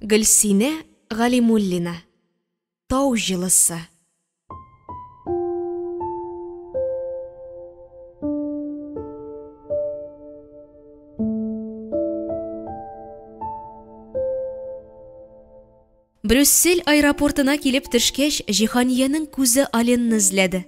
Гөлсинә Галимуллина. Тау җылысы. Брюссель аэропортына килеп төшкәч, Җиһаниянең күзе Аленны эзләде.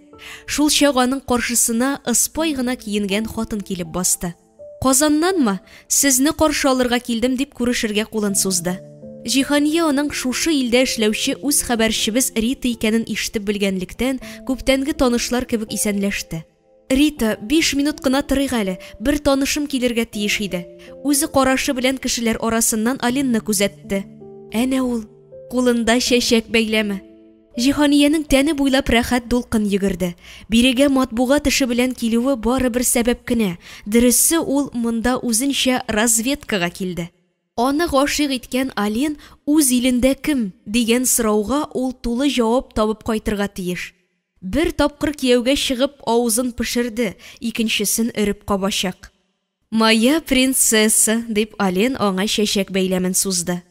Шул чак аның каршысына ыспай гына киенгән хатын килеп басты. Казаннанмы? Сезне каршы алырга килдем, дип күрешергә кулын сузды. Җиһания аның шушы илдә эшләүче үз хәбәрчебез Рита икәнен ишетеп белгәнлектән, күптәнге танышлар кебек исәнләште. Рита, биш минут кына торыйк әле, бер танышым килергә тиеш иде. Үзе карашы белән кешеләр арасыннан Алинны күзәтте. Әнә ул, кулында чәчәк бәйләме. Җиһаниянең тәне буйлап рәхәт дулкын йөгерде. Бирегә матбугат эше белән килүе бары бер сәбәп кенә, дөресе ул монда үзенчә разведкага килде. Аны гашыйк иткән Алин үз илендә кем? дигән сорауга ул тулы җавап табып кайтырга тиеш. Бер тапкыр кияүгә чыгып авызын пешерде, икенчесен өреп кабачак. Моя принцесса, дип Ален аңа чәчәк бәйләмен сузды.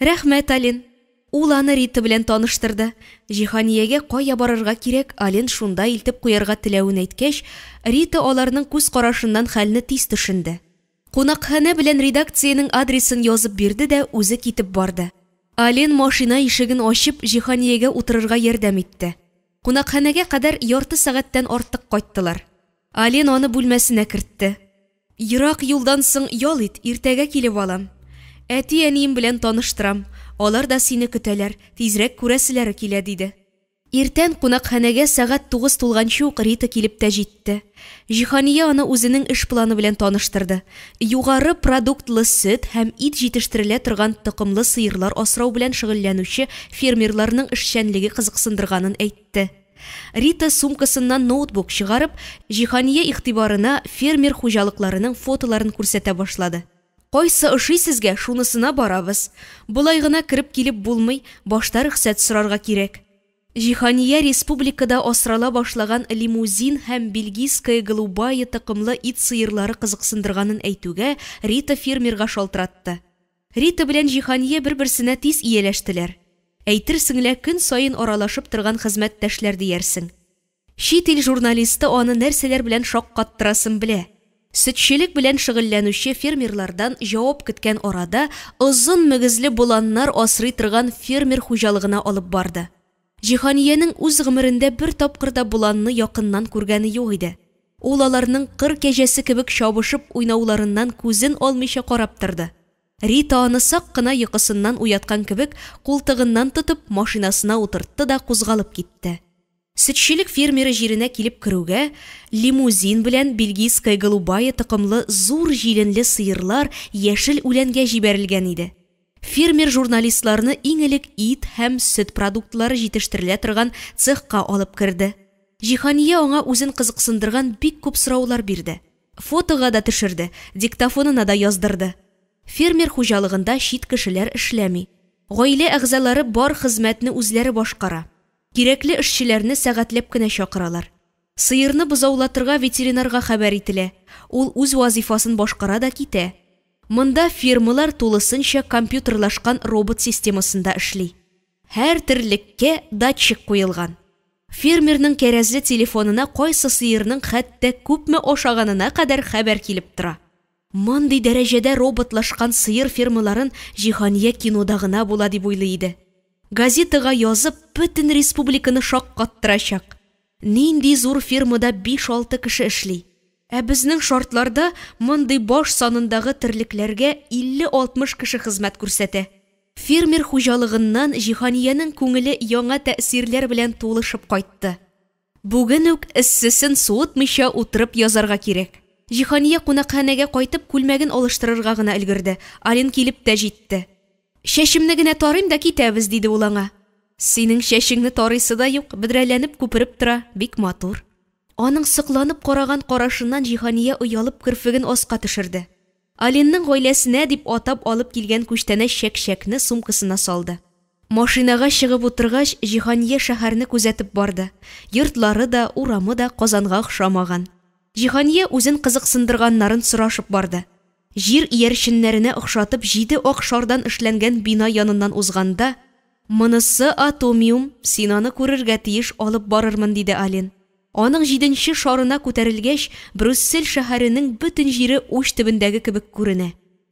Рәхмәт, Ален. Ул аны Рита белән таныштырды. Җиһаниягә кая барырга кирәк, Ален шунда илтеп куярга теләвен әйткәч, Рита аларның күз карашыннан хәлне тиз төшенде. Кунакханә белән редакциянең адресын язып бирде дә үзе китеп барды. Ален машина ишеген ачып, Җиһаниягә утырырга ярдәм итте. Кунакханәгә кадәр ярты сәгатьтән артык кайттылар. Ален аны бүлмәсенә кертте. Ерак юлдан соң ял ит, иртәгә килеп алам. Әти-әнием белән таныштырам, алар да сине көтәләр, тизрәк күрәселәре килә, диде. Иртән кунакханәгә сәгать тугыз тулганчы ук Рита килеп тә җитте. Җиһания аны үзенең эш планы белән таныштырды. Югары продуктлы сөт һәм ит җитештерелә торган токымлы сыерлар асрау белән шөгыльләнүче фермерларның эшчәнлеге кызыксындырганын әйтте. Рита сумкасыннан ноутбук чыгарып, Җиһания игътибарына фермер хуҗалыкларының фотоларын күрсәтә башлады. Кайсы ошый сезгә, шунысына барабыз. Болай гына кереп килеп булмый, башта рөхсәт сорарга кирәк. Җиһания республикада асрала башлаган лимузин һәм бельгийская голубая токымлы ит сыерлары кызыксындырганын әйтүгә, Рита фермерга шалтыратты. Рита белән Җиһания бер-берсенә тиз ияләштеләр. Әйтерсең лә көн саен аралашып торган хезмәттәшләр диярсең. Чит ил журналисты аны нәрсәләр белән шаккаттырасын белә. Сөтчелек белән шөгыльләнүче фермерлардан җавап көткән арада озын мөгезле боланнар асрый торган фермер хуҗалыгына алып барды. Җиһаниянең үз гомерендә бер тапкыр да боланны якыннан күргәне юк иде. Ул аларның кыр кәҗәсе кебек чабышып уйнауларыннан күзен алмыйча карап торды. Рита аны сак кына йокысыннан уяткан кебек, култыгыннан тотып, машинасына утыртты да кузгалып китте. Сөтчелек фермеры җиренә килеп керүгә, лимузин белән бельгийская голубая токымлы зур җиленле сыерлар яшел үләнгә җибәрелгән иде. Фермер журналистларны иң элек ит һәм сөт продуктлары җитештерелә торган цехка алып керде. Җиһания аңа үзен кызыксындырган бик күп сораулар бирде. Фотога да төшерде, диктофонына да яздырды. Фермер хуҗалыгында чит кешеләр эшләми. Гаилә әгъзалары бар хезмәтне үзләре башкара. Кирәкле эшчеләрне сәгатьләп кенә чакыралар. Сыерны бозаулатырга ветеринарга хәбәр ителә, ул үз вазыйфасын башкара да китә. Монда фермалар тулысынча компьютерлашкан робот системасында эшли. Һәр терлеккә датчик куелган. Фермерның кәрәзле телефонына кайсы сыерның хәтта күпме ашаганына кадәр хәбәр килеп тора. Мондый дәрәҗәдә роботлашкан сыер фермаларын Җиһания кинода гына була дип уйлый иде. Газетага язып, бөтен республиканы шаккаттырачак. Нинди зур фермада биш-алты кеше эшли. Ә безнең шартларда мондый баш санындагы терлекләргә 50-60 кеше хезмәт күрсәтә. Фермер хуҗалыгыннан Җиһаниянең күңеле яңа тәэсирләр белән тулышып кайтты. Бүген үк эссесен суытмыйча утырып язарга кирәк. Җиһания кунакханәгә кайтып күлмәген алыштырырга гына өлгерде, Алин килеп тә җитте. Чәчемне генә тарыйм да китәбез, диде ул аңа. Синең чәчеңне тарыйсы да юк, бөдрәләнеп күпереп тора, бик матур. Аның сокланып караган карашыннан Җиһания оялып керфеген аска төшерде. Алинның гаиләсенә дип атап алып килгән күчтәнәч чәк-чәкне сумкасына салды. Машинага чыгып утыргач, Җиһания шәһәрне күзәтеп барды. Йортлары да, урамы да Казанга охшамаган. Җиһания үзен кызыксындырганнарын сорашып барды. Җир иярченнәренә охшатып җиде ак шардан эшләнгән бина яныннан узганда, Монысы атомиум, син аны күрергә тиеш, алып барырмын, диде Ален. Аның җиденче шарына күтәрелгәч, Брюссель шәһәренең бөтен җире уч төбендәге кебек күренә.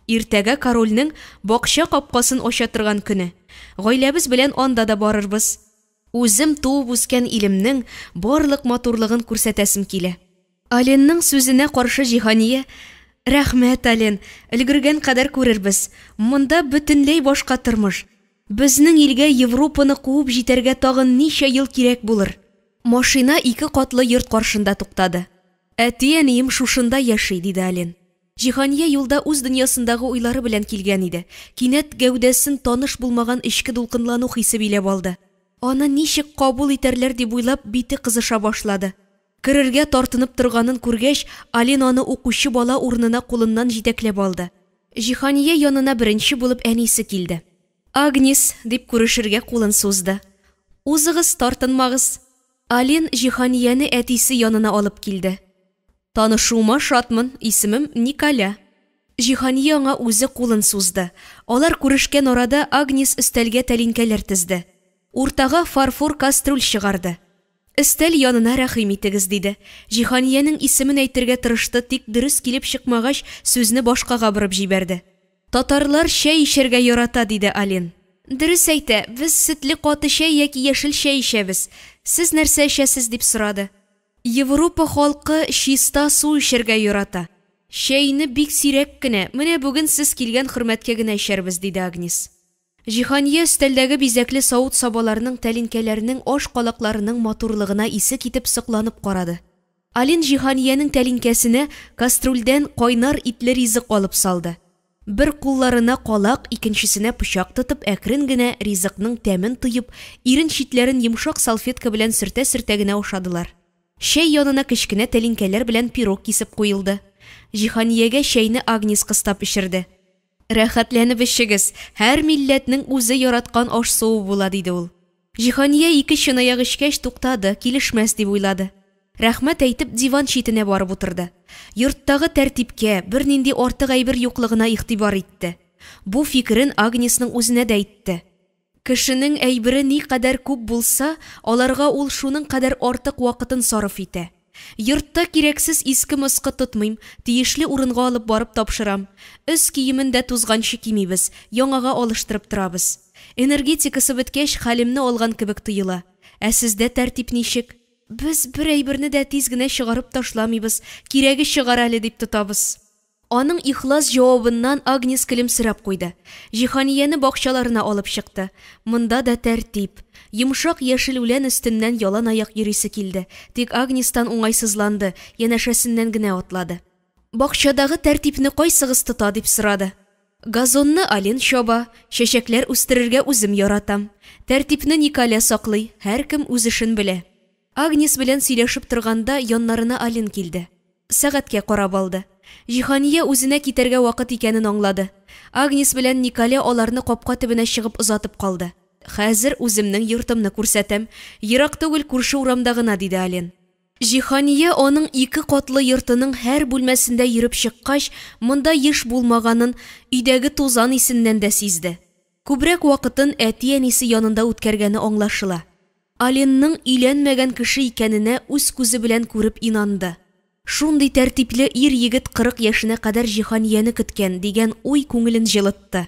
Иртәгә корольнең бакча капкасын ача торган көне. Гаиләбез белән анда да барырбыз. Үзем туып үскән илемнең барлык матурлыгын күрсәтәсем килә. Аленның сүзенә каршы Җиһания, Рәхмәт, Ален, өлгергән кадәр күрербез. Монда бөтенләй башка тормыш. Безнең илгә Европаны куып җитәргә тагын ничә ел кирәк булыр? Машина ике катлы йорт каршында туктады. Әти-әнием шушында яши, диде Ален. Җиһания юлда үз дөньясындагы уйлары белән килгән иде. Кинәт гәүдәсен таныш булмаган эчке дулкынлану хисе биләп алды. Аны ничек кабул итәрләр дип уйлап, бите кызыша башлады. Керергә тартынып торганын күргәч, Ален аны укучы бала урынына кулыннан җитәкләп алды. Җиһания янына беренче булып әнисе килде. Агнис, дип күрешергә кулын сузды. Узыгыз, тартынмагыз. Ален Җиһанияне әтисе янына алып килде. Танышуыма шатмын, исемем Николя. Җиһания аңа үзе кулын сузды. Алар күрешкән арада Агнис өстәлгә тәлинкәләр тезде. Уртага фарфор кастрюль чыгарды. Өстәл янына рәхим итегез, диде. Җиһаниянең исемен әйтергә тырышты, тик дөрес килеп чыкмагач, сүзне башкага борып җибәрде. Татарлар чәй эчәргә ярата, диде Ален. Дөрес әйтә, без сөтле каты чәй яки яшел чәй эчәбез. Сез нәрсә эчәсез, дип сорады. Европа халкы чиста су эчәргә ярата. Чәйне бик сирәк кенә, менә бүген сез килгән хөрмәткә генә эчәрбез, диде Агнис. Җиһания өстәлдәге бизәкле савыт-сабаларның, тәлинкәләрнең, аш калакларының матурлыгына исе китеп сокланып карады. Алин Җиһаниянең тәлинкәсенә кастрюльдән кайнар итле ризык алып салды. Бер кулларына калак, икенчесенә пычак тотып, әкрен генә ризыкның тәмен тоеп, ирен читләрен йомшак салфетка белән сөртә-сөртә генә ашадылар. Чәй янына кечкенә тәлинкәләр белән пирог кисеп куелды. Җиһаниягә чәйне Агнис кыстап эчерде. Рәхәтләнеп эчегез, һәр милләтнең үзе яраткан аш-суы була, диде ул. Җиһания ике чынаяк эчкәч туктады, килешмәс дип уйлады. Рәхмәт әйтеп, диван читенә барып утырды. Йорттагы тәртипкә, бернинди артык әйбер юклыгына игътибар итте. Бу фикерен Агнесның үзенә дә әйтте. Кешенең әйбере никадәр күп булса, аларга ул шуның кадәр артык вакытын сарыф итә. Йортта кирәксез иске-москы тотмыйм, тиешле урынга алып барып тапшырам. Өс киемен дә тузганчы кимибез, яңага алыштырып торабыз. Энергетикасы беткәч, хәлемне алган кебек тоела. Ә сездә тәртип ничек? Без бер әйберне дә тиз генә чыгарып ташламыйбыз, кирәге чыгар әле дип тотабыз. Аның ихлас җавабыннан Агнес көлемсерәп куйды. Җиһанияне бакчаларына алып чыкты. Монда да тәртип. Йомшак яшел үлән өстеннән ялан аяк йөрисе килде, тик Агнестан уңайсызланды, янәшәсеннән генә атлады. Бакчадагы тәртипне кайсыгыз тота, дип сорады. Газонны Ален чаба, чәчәкләр үстерергә үзем яратам. Тәртипне Николя саклый, һәркем үз эшен белә. Агнес белән сөйләшеп торганда, яннарына Ален килде. Сәгатькә карап алды. Җиһания үзенә китәргә вакыт икәнен аңлады. Агнес белән Николя аларны капка төбенә чыгып озатып калды. Хәзер үземнең йортымны күрсәтәм. Ерак түгел, күрше урамда гына, диде Ален. Җиһания аның ике катлы йортының һәр бүлмәсендә йөреп чыккач, монда еш булмаганын өйдәге тузан исеннән дә сизде. Күбрәк вакытын әти-әнисе янында үткәргәне аңлашыла. Аленның өйләнмәгән кеше икәненә үз күзе белән күреп инанды. Шундый тәртипле ир-егет 40 яшенә кадәр Җиһанияне көткән, дигән уй күңелен җылытты.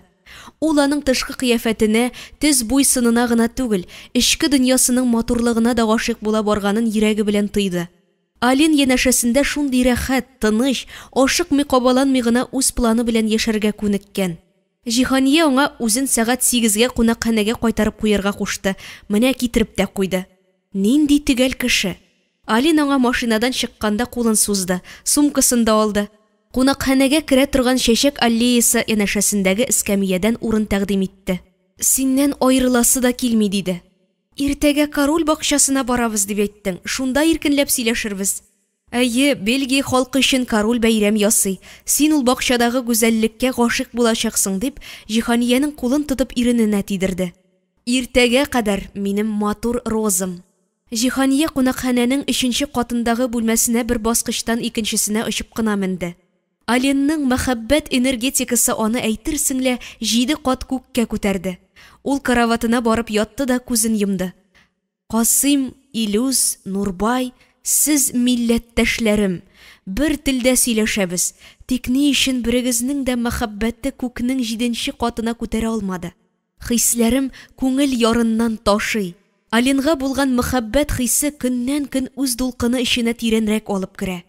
Ул аның тышкы кыяфәтенә, төз буй-сынына гына түгел, эчке дөньясының матурлыгына да гашыйк була барганын йөрәге белән тойды. Ален янәшәсендә шундый рәхәт, тыныч, ашыкмый-кабаланмый гына үз планы белән яшәргә күнеккән. Җиһания аңа үзен сәгать сигезгә кунакханәгә кайтарып куярга кушты, менә китереп тә куйды. Нинди төгәл кеше! Алин аңа машинадан чыкканда кулын сузды, сумкасын да алды. Кунакханәгә керә торган чәчәк аллеясы янәшәсендәге эскәмиядән урын тәкъдим итте. Синнән аерыласы да килми, диде. Иртәгә король бакчасына барабыз, дип әйттең, шунда иркенләп сөйләшербез. Әйе, Бельгия халкы өчен король бәйрәм ясый. Син ул бакчадагы гүзәллеккә гашыйк булачаксың, дип, Җиһаниянең кулын тотып ирененә тидерде. Иртәгә кадәр, минем матур розам. Җиһания кунакханәнең өченче катындагы бүлмәсенә бер баскычтан икенчесенә очып кына менде. Аленның мәхәббәт энергетикасы аны әйтерсең лә җиде кат күккә күтәрде. Ул караватына барып ятты да күзен йомды. Касыйм, Илүс, Нурбай, сез милләттәшләрем, бер телдә сөйләшәбез, тик ни өчен берегезнең дә мәхәббәте күкнең җиденче катына күтәрә алмады? Хисләрем күңел ярыннан ташый. Аленга булган мәхәббәт хисе көннән-көн үз дулкыны эченә тирәнрәк алып керә.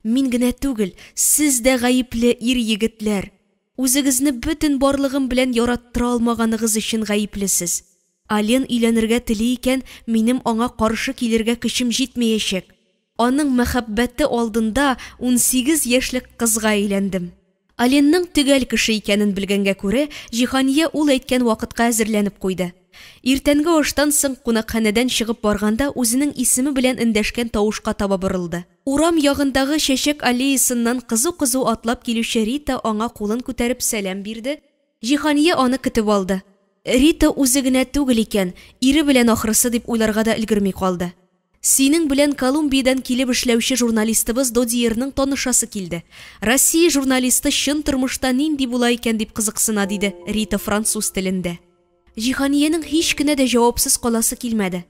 Мин генә түгел, сез дә гаепле, ир-егетләр. Үзегезне бөтен барлыгым белән яраттыра алмаганыгыз өчен гаеплесез. Ален өйләнергә тели икән, минем аңа каршы килергә көчем җитмәячәк. Аның мәхәббәте алдында 18 яшьлек кызга әйләндем. Аленның төгәл кеше икәнен белгәнгә күрә, Җиһания ул әйткән вакытка әзерләнеп куйды. Иртәнге аштан соң кунакханәдән чыгып барганда үзенең исеме белән эндәшкән тавышка таба борылды. Урам ягындагы чәчәк аллеясыннан кызу-кызу атлап килүче Рита аңа кулын күтәреп сәлам бирде, Җиһания аны көтеп алды. Рита үзе генә түгел икән, ире белән ахрысы дип уйларга да өлгерми калды. Синең белән Колумбиядән килеп эшләүче журналистыбыз Додиерның танышасы килде. Россия журналисты чын тормышта нинди була икән дип кызыксына, диде Рита француз телендә. Җиһаниянең һич кенә дә җавапсыз каласы килмәде.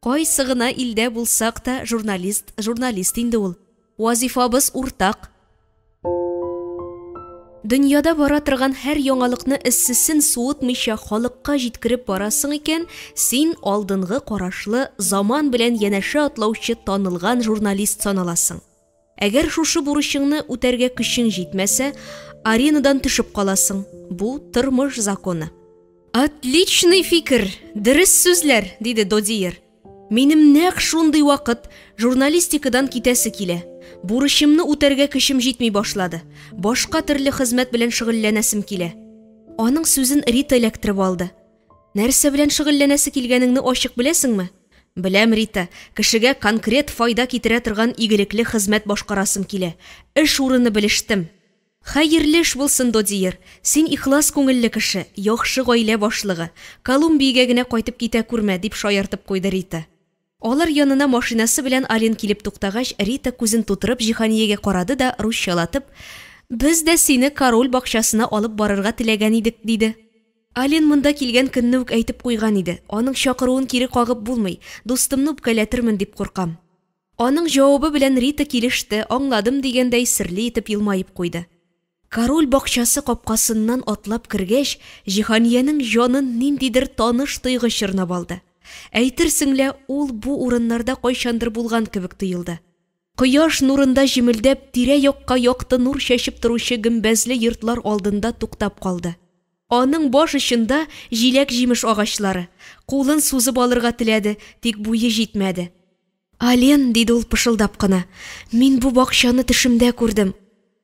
Кайсы гына илдә булсак та, журналист журналист инде ул. Вазифабыз уртак. Дөньяда бара торган һәр яңалыкны эссесен суытмыйча халыкка җиткереп барасың икән, син алдынгы карашлы, заман белән янәшә атлаучы танылган журналист саналасың. Әгәр шушы бурычыңны үтәргә көчең җитмәсә, аренадан төшеп каласың. Бу тормыш законы. Отличный фикер, дөрес сүзләр, диде Додиер. Минем нәкъ шундый вакыт журналистикадан китәсе килә. Бурычымны үтәргә көчем җитми башлады. Башка төрле хезмәт белән шөгыльләнәсем килә. Аның сүзен Рита эләктереп алды. Нәрсә белән шөгыльләнәсе килгәнеңне ачык беләсеңме? Беләм, Рита, кешегә конкрет файда китерә торган игелекле хезмәт башкарасым килә. Эш урыны белештем. Хәерле эш булсын, Додиер. Син ихлас күңелле кеше, яхшы гаилә башлыгы. Колумбиягә генә кайтып китә күрмә, дип шаяртып куйды Рита. Алар янына машинасы белән Ален килеп туктагач, Рита күзен тутырып Җиһаниягә карады да русчалатып, Без дә сине король бакчасына алып барырга теләгән идек, диде. Ален монда килгән көнне үк әйтеп куйган иде. Аның чакыруын кире кагып булмый, дустымны үпкәләтермен дип куркам. Аның җавабы белән Рита килеште, аңладым дигәндәй серле итеп елмаеп куйды. Король бакчасы капкасыннан атлап кергәч, Җиһаниянең җанын ниндидер таныш тойгы чорнап алды. Әйтерсең лә ул бу урыннарда кайчандыр булган кебек тоелды. Кояш нурында җемелдәп, тирә-якка якты нур чәчеп торучы гөмбәзле йортлар алдында туктап калды. Аның баш очында җиләк-җимеш агачлары. Кулын сузып алырга теләде, тик буе җитмәде. Ален, диде ул пышылдап кына, мин бу бакчаны төшемдә күрдем.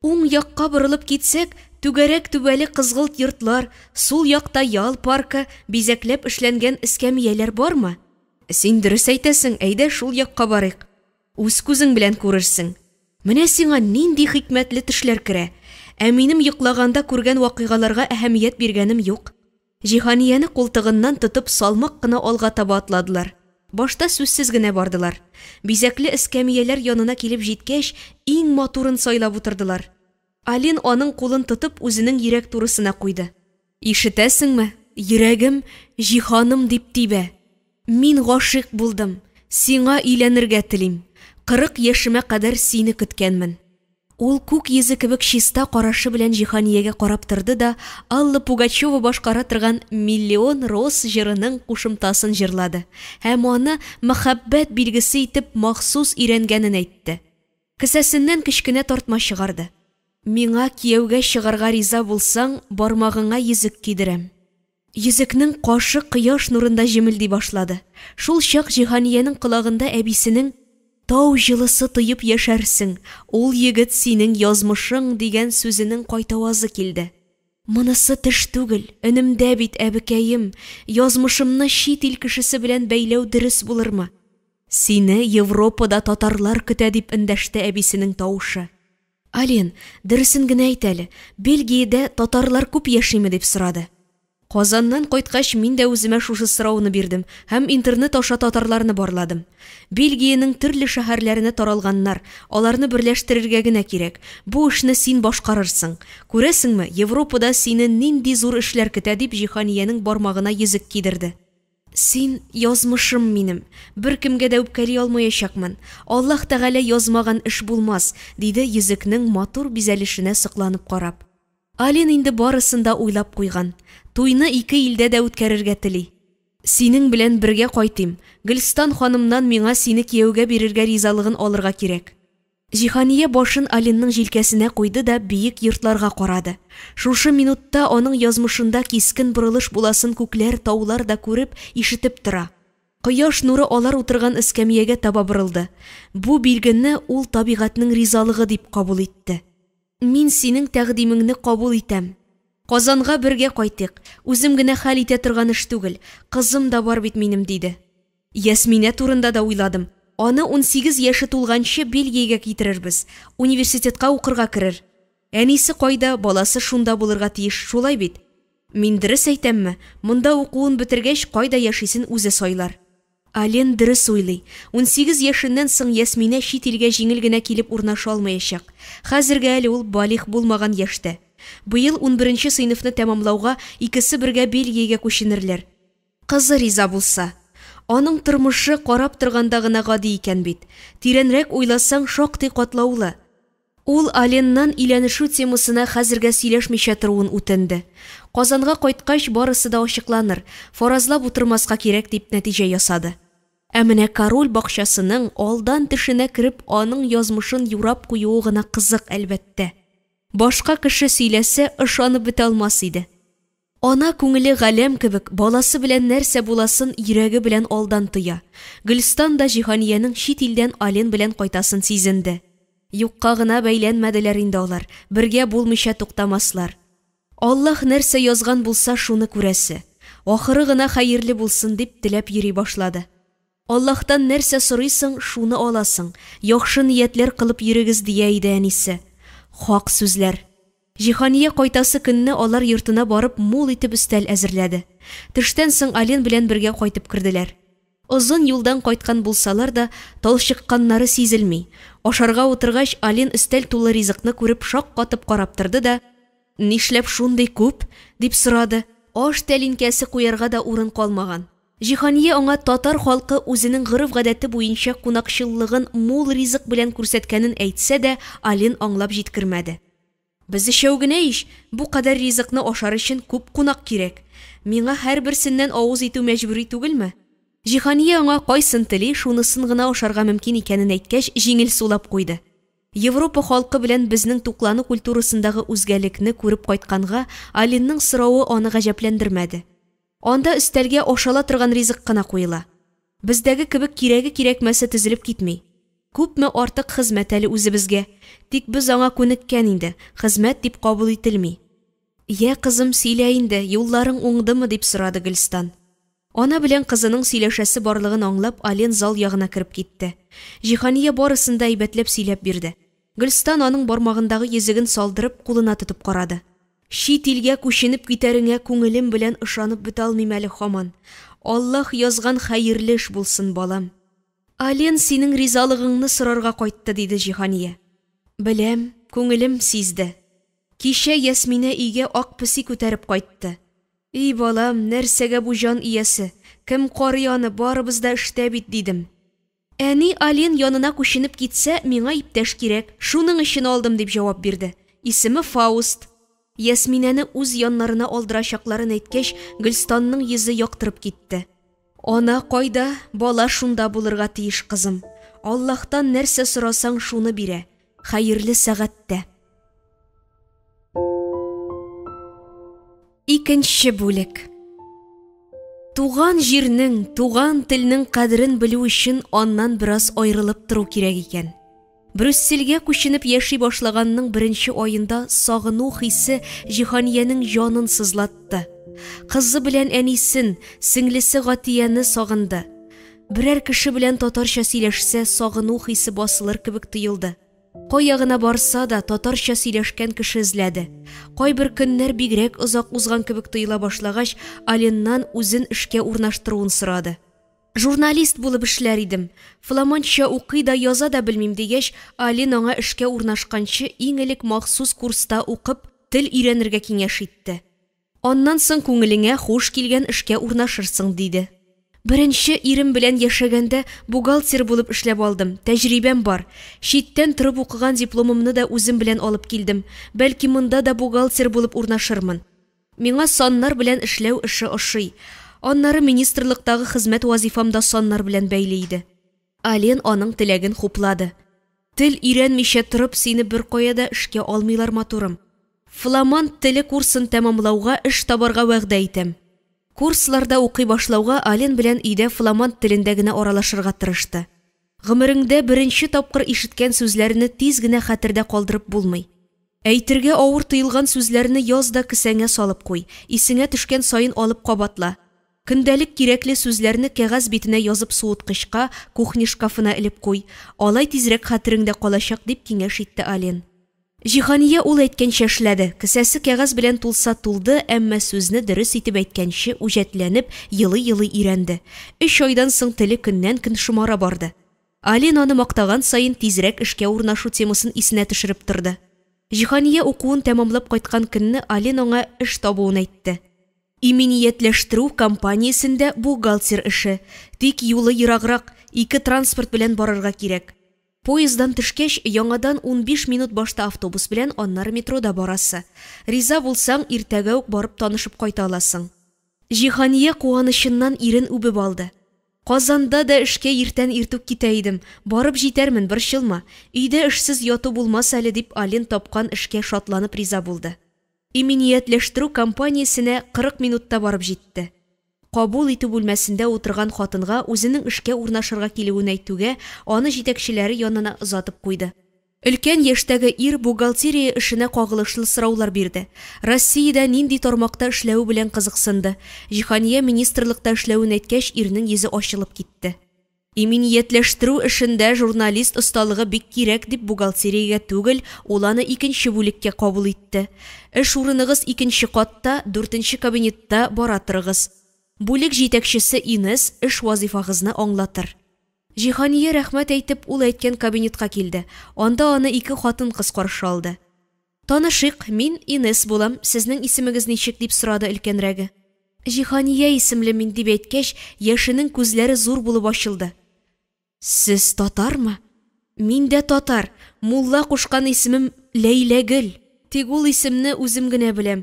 Уң якка борылып китсәк, түгәрәк түбәле кызгылт йортлар, сул якта ял паркы, бизәкләп эшләнгән эскәмияләр бармы? Син дөрес әйтәсең, әйдә шул якка барыйк. Үз күзең белән күрерсең. Менә сиңа нинди хикмәтле төшләр керә. Ә минем йоклаганда күргән вакыйгаларга әһәмият биргәнем юк. Җиһанияне култыгыннан тотып салмак кына алга таба атладылар. Башта сүзсез генә бардылар. Бизәкле эскәмияләр янына килеп җиткәч, иң матурын сайлап утырдылар. Алин аның кулын тотып үзенең йөрәк турысына куйды. Ишетәсеңме, йөрәгем Җиһаным дип тибә. Мин гашыйк булдым, сиңа өйләнергә телим. 40 яшемә кадәр сине көткәнмен. Ул күк йөзе кебек чиста карашы белән Җиһаниягә карап торды да Алла Пугачева башкара торган Миллион роз җырының кушымтасын җырлады һәм аны мәхәббәт билгесе итеп махсус өйрәнгәнен әйтте. Кесәсеннән кечкенә тартма чыгарды. Миңа кияүгә чыгарга риза булсаң, бармагыңа йөзек кидерәм. Йөзекнең кашы кояш нурында җемелди башлады. Шул чак Җиһаниянең колагында әбисенең Тау җылысы тоеп яшәрсең, ул егет синең язмышың дигән сүзенең кайтавазы килде. Монысы төш түгел, өнемдә бит, әбекәем, язмышымны чит ил кешесе белән бәйләү дөрес булырмы? Сине Европада татарлар көтә, дип эндәште әбисенең тавышы. Ален, дөресен генә әйт әле, Бельгиядә татарлар күп яшиме, дип сорады. Казаннан кайткач, мин дә үземә шушы сорауны бирдем һәм интернет аша татарларны барладым. Бельгиянең төрле шәһәрләренә таралганнар, аларны берләштерергә генә кирәк. Бу эшне син башкарырсың. Күрәсеңме, Европада сине нинди зур эшләр көтә, дип Җиһаниянең бармагына йөзек кидерде. Син, язмышым минем, беркемгә дә үпкәли алмаячакмын. Аллаһ Тәгалә язмаган эш булмас, диде йөзекнең матур бизәлешенә сокланып карап. Алин инде барысын да уйлап куйган. Туйны ике илдә дә үткәрергә тели. Синең белән бергә кайтыйм, Гөлстан ханымнан миңа сине кияүгә бирергә ризалыгын алырга кирәк. Җиһания башын Алинның җилкәсенә куйды да биек йортларга карады. Шушы минутта аның язмышында кискен борылыш буласын күкләр, таулар да күреп, ишетеп тора. Кояш нуры алар утырган эскәмиягә таба борылды. Бу билгене ул табигатьнең ризалыгы дип кабул итте. Мин синең тәкъдимеңне кабул итәм. Казанга бергә кайтыйк. Үзем генә хәл итә торган эш түгел. Кызым да бар бит минем, диде. Ясминә турында да уйладым. Аны 18 яше тулганчы Бельгиягә китерербез. Университетка укырга керер. Әнисе кайда, баласы шунда булырга тиеш, шулай бит? Мин дөрес әйтәмме? Монда укуын бетергәч, кайда яшисен үзе сайлар. Ален дөрес уйлый. 18 яшеннән соң Ясминә чит илгә җиңел генә килеп урнаша алмаячак. Хәзергә әле ул балигъ булмаган яшьтә. Быел унберенче сыйныфны тәмамлауга икесе бергә Бельгиягә күченерләр. Кызы риза булса. Аның тормышы карап торганда гына гади икән бит. Тирәнрәк уйласаң, шактый катлаулы. Ул Аленнан өйләнешү темасына хәзергә сөйләшмичә торуын үтенде. Казанга кайткач, барысы да ачыкланыр, фаразлап утырмаска кирәк, дип нәтиҗә ясады. Ә менә король бакчасының, алдан төшенә кереп, аның язмышын юрап куюы гына кызык, әлбәттә. Башка кеше сөйләсә, ышанып бетә алмас иде. Ана күңеле галәм кебек, баласы белән нәрсә буласын йөрәге белән алдан тоя. Гөлстан да Җиһаниянең чит илдән Ален белән кайтасын сизенде. Юкка гына бәйләнмәделәр инде алар, бергә булмыйча туктамаслар. Аллаһ нәрсә язган булса, шуны күрәсе. Ахыры гына хәерле булсын, дип теләп йөри башлады. Аллаһтан нәрсә сорыйсың, шуны аласың, яхшы ниятләр кылып йөрегез, дия иде әнисе. Хак сүзләр. Җиһания кайтасы көнне алар йортына барып мул итеп өстәл әзерләде. Төштән соң Ален белән бергә кайтып керделәр. Озын юлдан кайткан булсалар да, талчыкканнары сизелми. Ашарга утыргач, Ален өстәл тулы ризыкны күреп шаккатып карап торды да, Нишләп шундый күп? дип сорады. Аш тәлинкәсе куярга да урын калмаган. Җиһания аңа татар халкы үзенең гореф-гадәте буенча кунакчыллыгын мул ризык белән күрсәткәнен әйтсә дә, Ален аңлап җиткермәде. Без өчәү генә ич, бу кадәр ризыкны ашар өчен күп кунак кирәк. Миңа һәрберсеннән авыз итү мәҗбүри түгелме? Җиһания аңа кайсын тели, шунысын гына ашарга мөмкин икәнен әйткәч, җиңел сулап куйды. Европа халкы белән безнең туклану культурасындагы үзгәлекне күреп кайтканга, Алинның соравы аны гаҗәпләндермәде. Анда өстәлгә ашала торган ризык кына куела. Бездәге кебек кирәге-кирәкмәсе тезелеп китми. Күпме артык хезмәт әле үзебезгә. Тик без аңа күнеккән инде, хезмәт дип кабул ителми. Йә, кызым, сөйлә инде, юлларың уңдымы, дип сорады Гөлстан. Ана белән кызының сөйләшәсе барлыгын аңлап, Ален зал ягына кереп китте. Җиһания барысын да әйбәтләп сөйләп бирде. Гөлстан аның бармагындагы йөзеген салдырып, кулына тотып карады. Чит илгә күченеп китәреңә күңелем белән ышанып бетә алмыйм әле һаман. Аллаһ язган хәерле эш булсын, балам. Ален синең ризалыгыңны сорарга кайтты, диде Җиһания. Беләм, күңелем сизде. Кичә Ясминә өйгә ак песи күтәреп кайтты. И балам, нәрсәгә бу җан иясе? Кем карый аны, барыбыз да эштә бит, дидем. Әни Ален янына күченеп китсә, миңа иптәш кирәк, шуның өчен алдым, дип җавап бирде. Исеме Фауст. Ясминәне үз яннарына алдырачакларын әйткәч, Гөлстанның йөзе яктырып китте. Ана кайда, бала шунда булырга тиеш, кызым. Аллаһтан нәрсә сорасаң, шуны бирә. Хәерле сәгатьтә. Икенче бүлек. Туган җирнең, туган телнең кадерен белү өчен аннан бераз аерылып тору кирәк икән. Брюссельгә күченеп яши башлаганның беренче аенда сагыну хисе Җиһаниянең җанын сызлатты. Кызы белән әнисен, сеңлесе Гатияне сагынды. Берәр кеше белән татарча сөйләшсә, сагыну хисе басылыр кебек тоелды. Кая гына барса да, татарча сөйләшкән кеше эзләде. Кайбер көннәр бигрәк озак узган кебек тоела башлагач, Аленнан үзен эшкә урнаштыруын сорады. Журналист булып эшләр идем. Фламандча укый да, яза да белмим, дигәч, Ален аңа эшкә урнашканчы иң элек махсус курста укып, тел өйрәнергә киңәш итте. Аннан соң күңелеңә хуш килгән эшкә урнашырсың, диде. Беренче ирем белән яшәгәндә бухгалтер булып эшләп алдым, тәҗрибәм бар. Читтән торып укыган дипломымны да үзем белән алып килдем. Бәлки монда да бухгалтер булып урнашырмын. Миңа саннар белән эшләү эше ошый. Аннары министрлыктагы хезмәт вазифам да саннар белән бәйле иде. Ален аның теләген хуплады. Тел өйрәнмичә торып, сине беркая да эшкә алмыйлар, матурым. Фламанд теле курсын тәмамлауга эш табарга вәгъдә итәм. Курсларда укый башлауга Ален белән өйдә фламанд телендә генә аралашырга тырышты. Гомереңдә беренче тапкыр ишеткән сүзләрне тиз генә хәтердә калдырып булмый. Әйтергә авыр тоелган сүзләрне яз да кесәңә салып куй, исеңә төшкән саен алып кабатла. Көндәлек кирәкле сүзләрне кәгазь битенә язып суыткычка, кухня шкафына элеп куй, алай тизрәк хәтереңдә калачак, дип киңәш итте Ален. Җиһания ул әйткәнчә эшләде. Кесәсе кәгазь белән тулса тулды, әмма сүзне дөрес итеп әйткәнче үҗәтләнеп, елый-елый өйрәнде. Өч айдан соң теле көннән-көн шомара барды. Ален аны мактаган саен тизрәк эшкә урнашу темасын исенә төшереп торды. Җиһания укуын тәмамлап кайткан көнне Ален аңа эш табуын әйтте. Иминиятләштерү компаниясендә бухгалтер эше. Тик юлы ераграк, ике транспорт белән барырга кирәк. Поезддан төшкәч, яңадан 15 минут башта автобус белән, аннары метрода барасы. Риза булсаң, иртәгә үк барып танышып кайта аласың. Җиһания куанычыннан ирен үбеп алды. Казанда да эшкә иртән иртүк китә идем. Барып җитәрмен, борчылма. Өйдә эшсез яту булмас әле, дип Ален тапкан эшкә шатланып риза булды. Иминиятләштерү компаниясенә 40 минутта барып җитте. Кабул итү бүлмәсендә утырган хатынга үзенең эшкә урнашырга килүен әйтүгә, аны җитәкчеләре янына озатып куйды. Өлкән яшьтәге ир бухгалтерия эшенә кагылышлы сораулар бирде. Россиядә нинди тармакта эшләве белән кызыксынды. Җиһания министрлыкта эшләвен әйткәч, ирнең йөзе ачылып китте. Иминиятләштерү эшендә журналист осталыгы бик кирәк дип бухгалтериягә түгел, ул аны икенче бүлеккә кабул итте. Эш урыныгыз икенче катта, дүртенче кабинетта бара торыгыз. Бүлек җитәкчесе Инес эш вазифагызны аңлатыр. Җиһания рәхмәт әйтеп, ул әйткән кабинетка килде. Анда аны ике хатын-кыз каршы алды. Танышыйк, мин Инес булам, сезнең исемегез ничек, дип сорады өлкәнрәге. Җиһания исемле мин, дип әйткәч, яшенең күзләре зур булып ачылды. Сез татармы? Мин дә татар. Мулла кушкан исемем Ләйләгөл. Тик ул исемне үзем генә беләм.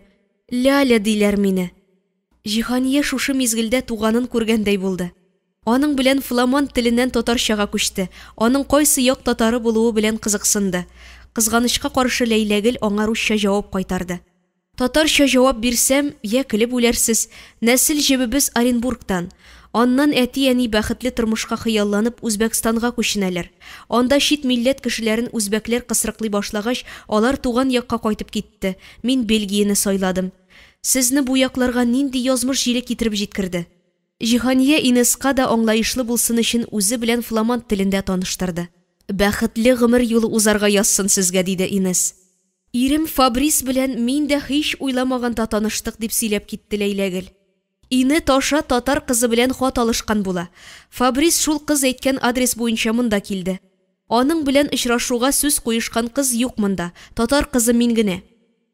Ляля диләр мине. Җиһания шушы мизгелдә туганын күргәндәй булды. Аның белән фламанд теленнән татарчага күчте, аның кайсы як татары булуы белән кызыксынды. Кызганычка каршы Ләйләгөл аңа русча җавап кайтарды. Татарча җавап бирсәм, я көлеп үләрсез. Нәсел җебебез Оренбургтан. Аннан әти-әни бәхетле тормышка хыялланып Үзбәкстанга күченәләр. Анда чит милләт кешеләрен үзбәкләр кысрыклый башлагач, алар туган якка кайтып китте. Мин Бельгияне сайладым. Сезне бу якларга нинди язмыш җиле китереп җиткерде? Җиһания Инеска да аңлаешлы булсын өчен үзе белән фламанд телендә таныштырды. Бәхетле гомер юлы узарга язсын сезгә, диде Инес. Ирем Фабрис белән мин дә һич уйламаганда таныштык, дип сөйләп китте Ләйләгөл. Инет аша татар кызы белән хат алышкан була. Фабрис шул кыз әйткән адрес буенча монда килде. Аның белән очрашуга сүз куешкан кыз юк монда, татар кызы мин генә.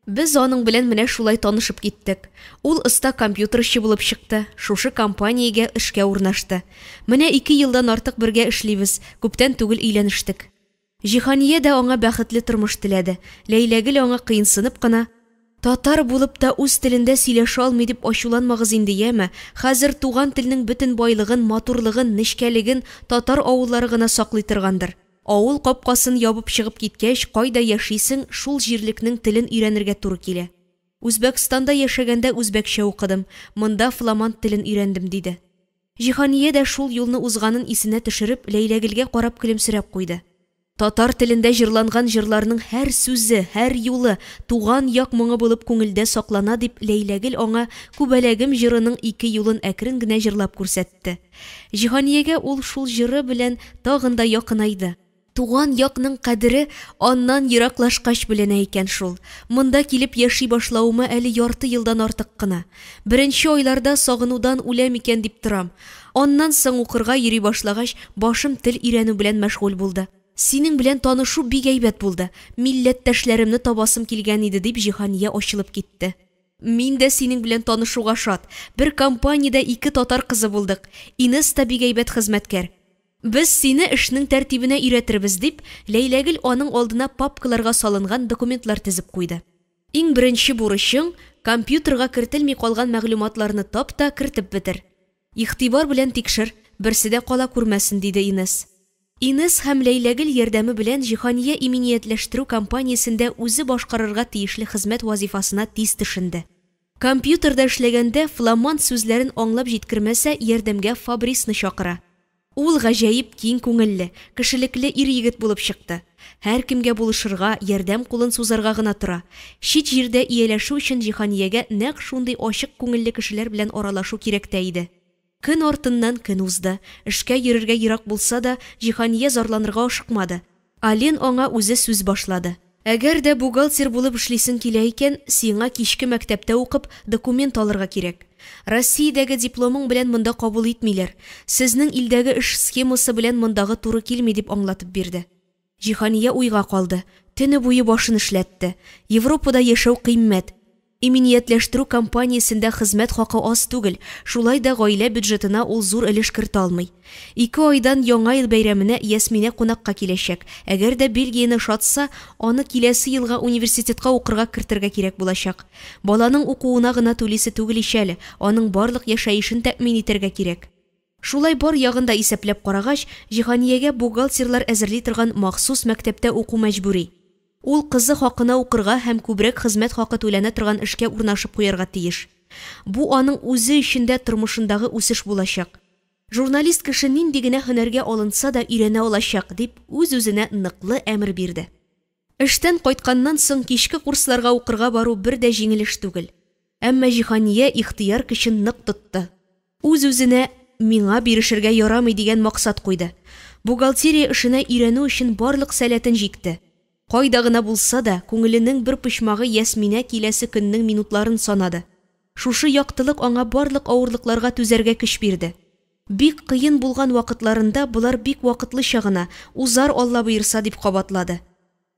Без аның белән менә шулай танышып киттек. Ул оста компьютерчы булып чыкты, шушы компаниягә эшкә урнашты. Менә ике елдан артык бергә эшлибез, күптән түгел өйләнештек. Җиһания дә аңа бәхетле тормыш теләде. Ләйләгөл аңа кыенсынып кына: "Татар булып та үз телендә сөйләшә алмый дип ачуланмагыз инде, яме. Хәзер туган телнең бөтен байлыгын, матурлыгын, нечкәлеген татар авыллары гына саклый торгандыр. Авыл капкасын ябып чыгып киткәч, кайда яшисең, шул җирлекнең телен өйрәнергә туры килә. Үзбәкстанда яшәгәндә үзбәкчә укыдым, монда фламанд телен өйрәндем, диде. Җиһания дә шул юлны узганын исенә төшереп, Ләйләгөлгә карап көлемсерәп куйды. Татар телендә җырланган җырларның һәр сүзе, һәр юлы туган як моңы булып күңелдә саклана, дип Ләйләгөл аңа Күбәләгем җырының ике юлын әкрен генә җырлап күрсәтте. Җиһаниягә ул шул җыры белән тагын да якынайды. Туган якның кадере аннан ераклашкач беленә икән шул. Монда килеп яши башлавыма әле ярты елдан артык кына. Беренче айларда сагынудан үләм икән дип торам. Аннан соң укырга йөри башлагач, башым тел өйрәнү белән мәшгуль булды. Синең белән танышу бик әйбәт булды. Милләттәшләремне табасым килгән иде, дип Җиһания ачылып китте. Мин дә синең белән танышуга шат. Бер компаниядә ике татар кызы булдык. Инес та бик әйбәт хезмәткәр. Без сине эшнең тәртибенә өйрәтербез, дип, Ләйләгөл аның алдына папкаларга салынган документлар тезеп куйды. Иң беренче бурычың, компьютерга кертелми калган мәгълүматларны тап та кертеп бетер. Игътибар белән тикшер, берсе дә кала күрмәсен, диде Инес. Инес һәм Ләйләгөл ярдәме белән Җиһания иминиятләштерү компаниясендә үзе башкарырга тиешле хезмәт вазифасына тиз төшенде. Компьютерда эшләгәндә фламанд сүзләрен аңлап җиткермәсә, ярдәмгә Фабрисны чакыра. Ул гаҗәеп киң күңелле, кешелекле ир-егет булып чыкты. Һәркемгә булышырга, ярдәм кулын сузарга гына тора. Чит җирдә ияләшү өчен Җиһаниягә нәкъ шундый ачык күңелле кешеләр белән аралашу кирәк тә иде. Көн артыннан көн узды. Эшкә йөрергә ерак булса да, Җиһания зарланырга ашыкмады. Ален аңа үзе сүз башлады. Әгәр дә бухгалтер булып эшлисең килә икән, сиңа кичке мәктәптә укып, документ алырга кирәк. Россиядәге дипломың белән монда кабул итмиләр. Сезнең илдәге эш схемасы белән мондагы туры килми, дип аңлатып бирде. Җиһания уйга калды. Төне буе башын эшләтте. Европада яшәү кыйммәт. Иминиятләштерү компаниясендә хезмәт хакы аз түгел, шулай да гаилә бюджетына ул зур өлеш кертә алмый. Ике айдан Яңа ел бәйрәменә Ясминә кунакка киләчәк. Әгәр дә Бельгияне ошатса, аны киләсе елга университетка укырга кертергә кирәк булачак. Баланың укуына гына түлисе түгел ич әле, аның барлык яшәешен тәэмин итәргә кирәк. Шулай бар ягын да исәпләп карагач, Җиһаниягә бухгалтерлар әзерли торган махсус мәктәптә уку мәҗбүри. Ул кызы хакына укырга һәм күбрәк хезмәт хакы түләнә торган эшкә урнашып куярга тиеш. Бу аның үзе өчен дә тормышындагы үсеш булачак. Журналист кеше нинди генә һөнәргә алынса да өйрәнә алачак, дип үз-үзенә ныклы әмер бирде. Эштән кайтканнан соң кичке курсларга укырга бару бер дә җиңел эш түгел. Әмма Җиһания ихтыяр көчен нык тотты. Үз-үзенә миңа бирешергә ярамый дигән максат куйды. Бухгалтерия эшенә өйрәнү өчен барлык сәләтен җикте. Кайда гына булса да, күңеленең бер почмагы Ясминә киләсе көннең минутларын санады. Шушы яктылык аңа барлык авырлыкларга түзәргә көч бирде. Бик кыен булган вакытларында болар бик вакытлыча гына, узар Алла боерса, дип кабатлады.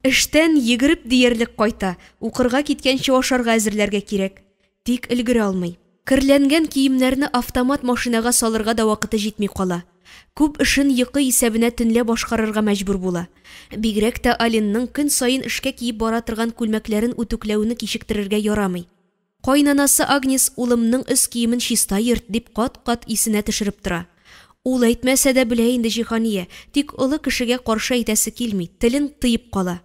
Эштән йөгереп диярлек кайта, укырга киткәнче ашарга әзерләргә кирәк. Тик өлгерә алмый. Керләнгән киемнәрне автомат машинага салырга да вакыты җитми кала. Күп эшен йокы исәбенә төнлә башкарырга мәҗбүр була. Бигрәк тә Алинның көн саен эшкә киеп бара торган күлмәкләрен үтүкләүне кичектерергә ярамый. Кайнанасы Агнес улымның өс киемен чиста йөрт, дип кат-кат исенә төшереп тора. Ул әйтмәсә дә белә инде Җиһания, тик олы кешегә каршы әйтәсе килми, телен тыеп кала.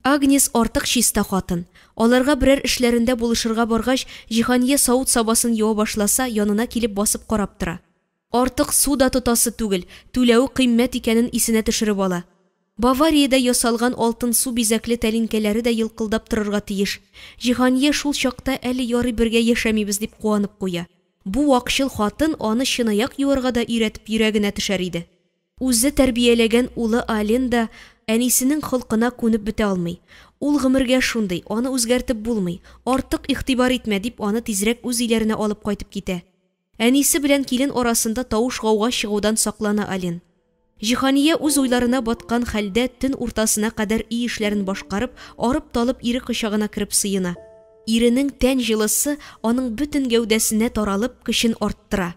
Агнес артык чиста хатын. Аларга берәр эшләрендә булышырга баргач, Җиһания савыт-сабасын юа башласа, янына килеп басып карап тора. Артык су да тотасы түгел, түләве кыйммәт икәнен исенә төшереп ала. Бавариядә ясалган алтын су бизәкле тәлинкәләре дә елкылдап торырга тиеш. Җиһания шул чакта әле ярый бергә яшәмибез дип куанып куя. Бу вакчыл хатын аны чынаяк юарга да өйрәтеп йөрәгенә төшәр иде. Үзе тәрбияләгән улы Ален да әнисенең холкына күнеп бетә алмый. Ул гомергә шундый, аны үзгәртеп булмый. Артык игътибар итмә, дип аны тизрәк үз өйләренә алып кайтып китә. Әнисе белән килен арасында тавыш-гауга чыгудан саклана Ален. Җиһания үз уйларына баткан хәлдә төн уртасына кадәр өй эшләрен башкарып, арып-талып ире кочагына кереп сыена. Иренең тән җылысы аның бөтен гәүдәсенә таралып, көчен арттыра.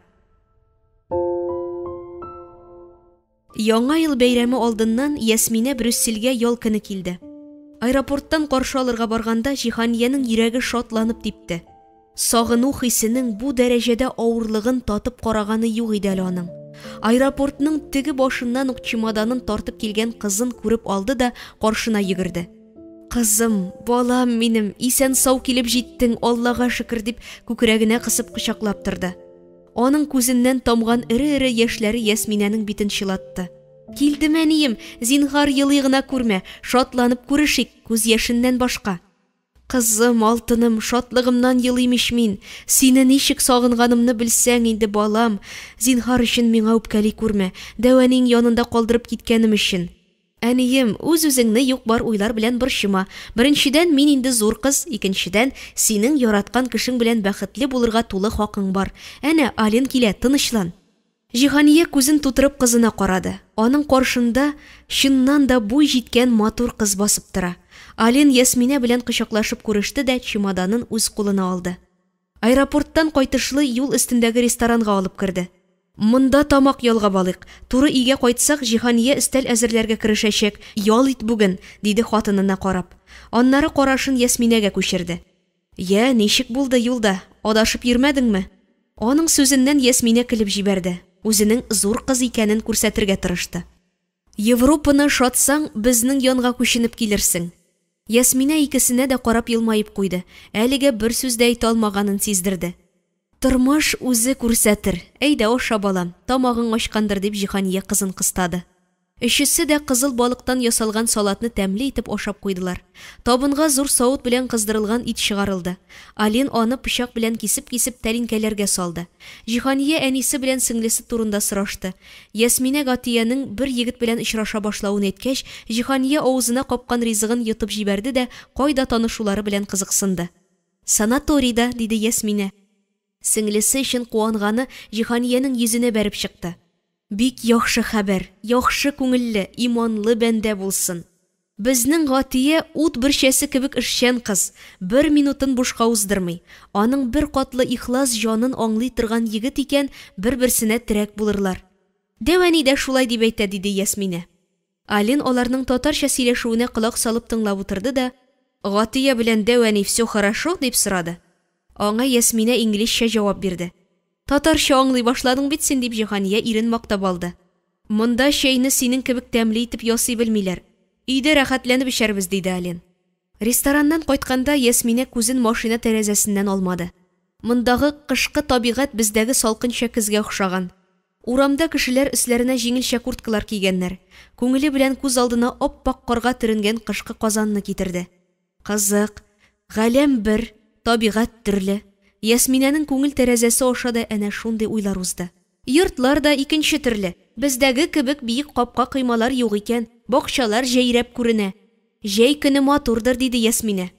Яңа ел бәйрәме алдыннан Ясминә Брюссельгә ял көне килде. Аэропорттан каршы алырга барганда Җиһаниянең йөрәге шатланып типте. Сагыну хисенең бу дәрәҗәдә авырлыгын татып караганы юк иде әле аның. Аэропортның теге башыннан ук чемоданын тартып килгән кызын күреп алды да каршына йөгерде. Кызым, балам минем, исән-сау килеп җиттең, Аллага шөкер, дип күкрәгенә кысып кочаклап торды. Аның күзеннән тамган эре-эре яшьләре Ясминәнең битен чылатты. Килдем, әнием, зинһар елый гына күрмә, шатланып күрешик, күз яшеннән башка. Кызым, алтыным, шатлыгымнан елыйм ич мин. Сине ничек сагынганымны белсәң инде, балам. Зинһар өчен миңа үпкәли күрмә, дәү әниең янында калдырып киткәнем өчен. Әнием, үз-үзеңне юк-бар уйлар белән борчыма. Беренчедән, мин инде зур кыз, икенчедән, синең яраткан кешең белән бәхетле булырга тулы хакың бар. Әнә, Ален килә, тынычлан. Җиһания күзен тутырып кызына карады. Аның каршында, чыннан да, буй җиткән матур кыз басып тора. Ален Ясминә белән кочаклашып күреште дә чемоданын үз кулына алды. Аэропорттан кайтышлый юл өстендәге ресторанга алып керде. Монда тамак ялгап алыйк. Туры өйгә кайтсак, Җиһания өстәл әзерләргә керешәчәк, ял ит бүген, диде хатынына карап. Аннары карашын Ясминәгә күчерде. Йә, ничек булды юлда, адашып йөрмәдеңме? Аның сүзеннән Ясминә көлеп җибәрде, үзенең зур кыз икәнен күрсәтергә тырышты. Европаны ошатсаң, безнең янга күченеп килерсең. Ясминә икесенә дә карап елмаеп куйды, әлегә бер сүз дә әйтә алмаганын сиздерде. Тормыш үзе күрсәтер. Әйдә, аша, балам, тамагың ачкандыр, дип Җиһания кызын кыстады. Өчесе дә кызыл балыктан ясалган салатны тәмле итеп ашап куйдылар. Табынга зур савыт белән кыздырылган ит чыгарылды. Алин аны пычак белән кисеп-кисеп тәлинкәләргә салды. Җиһания әнисе белән сеңлесе турында сорашты. Ясминә Гатиянең бер егет белән очраша башлавын әйткәч, Җиһания авызына капкан ризыгын йотып җибәрде дә кайда танышулары белән кызыксынды. Санаторийда, диде Ясминә. Сеңлесе өчен куанганы Җиһаниянең йөзенә бәреп чыкты. Бик яхшы хәбәр, яхшы күңелле, иманлы бәндә булсын. Безнең Гатия ут бөрчәсе кебек эшчән кыз, бер минутын бушка уздырмый. Аның беркатлы ихлас җанын аңлый торган егет икән, бер-берсенә терәк булырлар. Дәү әни дә шулай дип әйтә, диде Ясминә. Алин аларның татарча сөйләшүенә колак салып тыңлап утырды да, Гатия белән дәү әни все хорошо? дип сорады. Аңа Ясминә инглизчә җавап бирде. Татарча аңлый башладың бит син, дип Җиһания ирен мактап алды. Монда чәйне синең кебек тәмле итеп ясый белмиләр. Өйдә рәхәтләнеп эчәрбез, диде Ален. Рестораннан кайтканда Ясминә күзен машина тәрәзәсеннән алмады. Мондагы кышкы табигать бездәге салкынча көзгә охшаган. Урамда кешеләр өсләренә җиңелчә курткалар кигәннәр. Күңеле белән күз алдына ап-ак карга төренгән кышкы Казанны китерде. Кызык, галәм бер, табигать төрле. Ясминәнең күңел тәрәзәсе аша да әнә шундый уйлар узды. Йортлар да икенче төрле, бездәге кебек биек капка-коймалар юк икән, бакчалар җәйрәп күренә. Җәй көне матурдыр, диде Ясминә.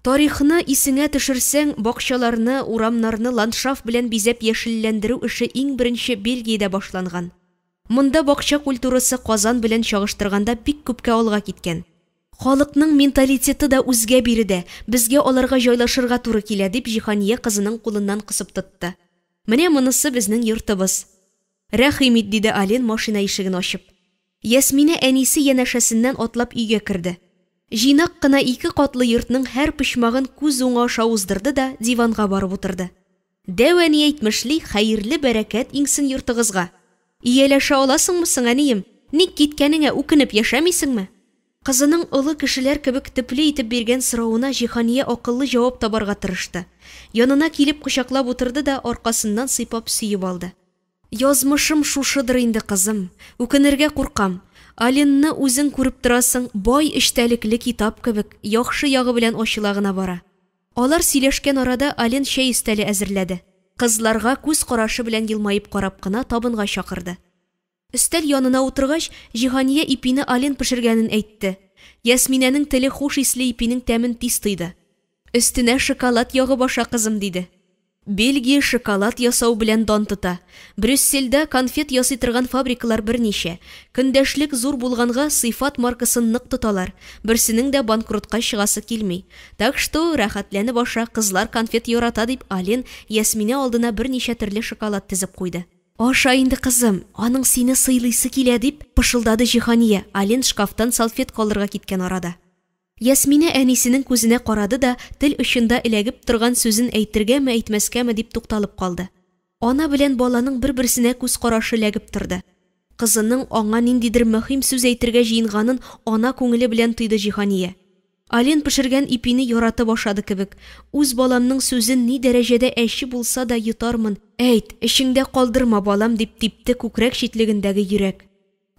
Тарихны исеңә төшерсәң, бакчаларны, урамнарны ландшафт белән бизәп яшелләндерү эше иң беренче Бельгиядә башланган. Монда бакча культурасы Казан белән чагыштырганда бик күпкә алга киткән. Халыкның менталитеты да үзгә биредә, безгә аларга җайлашырга туры килә, дип Җиһания кызының кулыннан кысып тотты. Менә монысы безнең йортыбыз. Рәхим ит, диде Ален машина ишеген ачып. Ясминә әнисе янәшәсеннән атлап өйгә керде. Җыйнак кына ике катлы йортның һәр почмагын күз уңы аша уздырды да диванга барып утырды. Дәү әни әйтмешли, хәерле бәрәкәт иңсен йортыгызга. Ияләшә аласыңмы соң, әнием? Ник киткәнеңә үкенеп яшәмисеңме? Кызының олы кешеләр кебек төпле итеп биргән соравына Җиһания акыллы җавап табарга тырышты. Янына килеп кочаклап утырды да аркасыннан сыйпап сөеп алды. Язмышым шушыдыр инде, кызым. Үкенергә куркам. Аленны үзең күреп торасың, бай эчтәлекле китап кебек, яхшы ягы белән ачыла гына бара. Алар сөйләшкән арада Ален чәй өстәле әзерләде. Кызларга күз карашы белән елмаеп карап кына табынга чакырды. Өстәл янына утыргач, Җиһания ипине Ален пешергәнен әйтте. Ясминәнең теле хуш исле ипинең тәмен тиз тойды. Өстенә шоколад ягып аша, кызым, диде. Бельгия шоколад ясау белән дан тота. Брюссельдә конфет ясый торган фабрикалар берничә. Көндәшлек зур булганга, сыйфат маркасын нык тоталар. Берсенең дә банкротка чыгасы килми. Так что, рәхәтләнеп аша, кызлар конфет ярата, дип Ален Ясминә алдына берничә төрле шоколад тезеп куйды. Аша инде, кызым, аның сине сыйлыйсы килә, дип пышылдады Җиһания, Ален шкафтан салфетка алырга киткән арада. Ясминә әнисенең күзенә карады да, тел очында эләгеп торган сүзен әйтергәме-әйтмәскәме дип тукталып калды. Ана белән баланың бер-берсенә күз карашы эләгеп торды. Кызының аңа ниндидер мөһим сүз әйтергә җыенганын ана күңеле белән тойды Җиһания. Ален пешергән ипине яратып ашады кебек. Үз баламның сүзен ни дәрәҗәдә әче булса да йотармын, әйт, эчеңдә калдырма, балам, дип типте күкрәк читлегендәге йөрәк.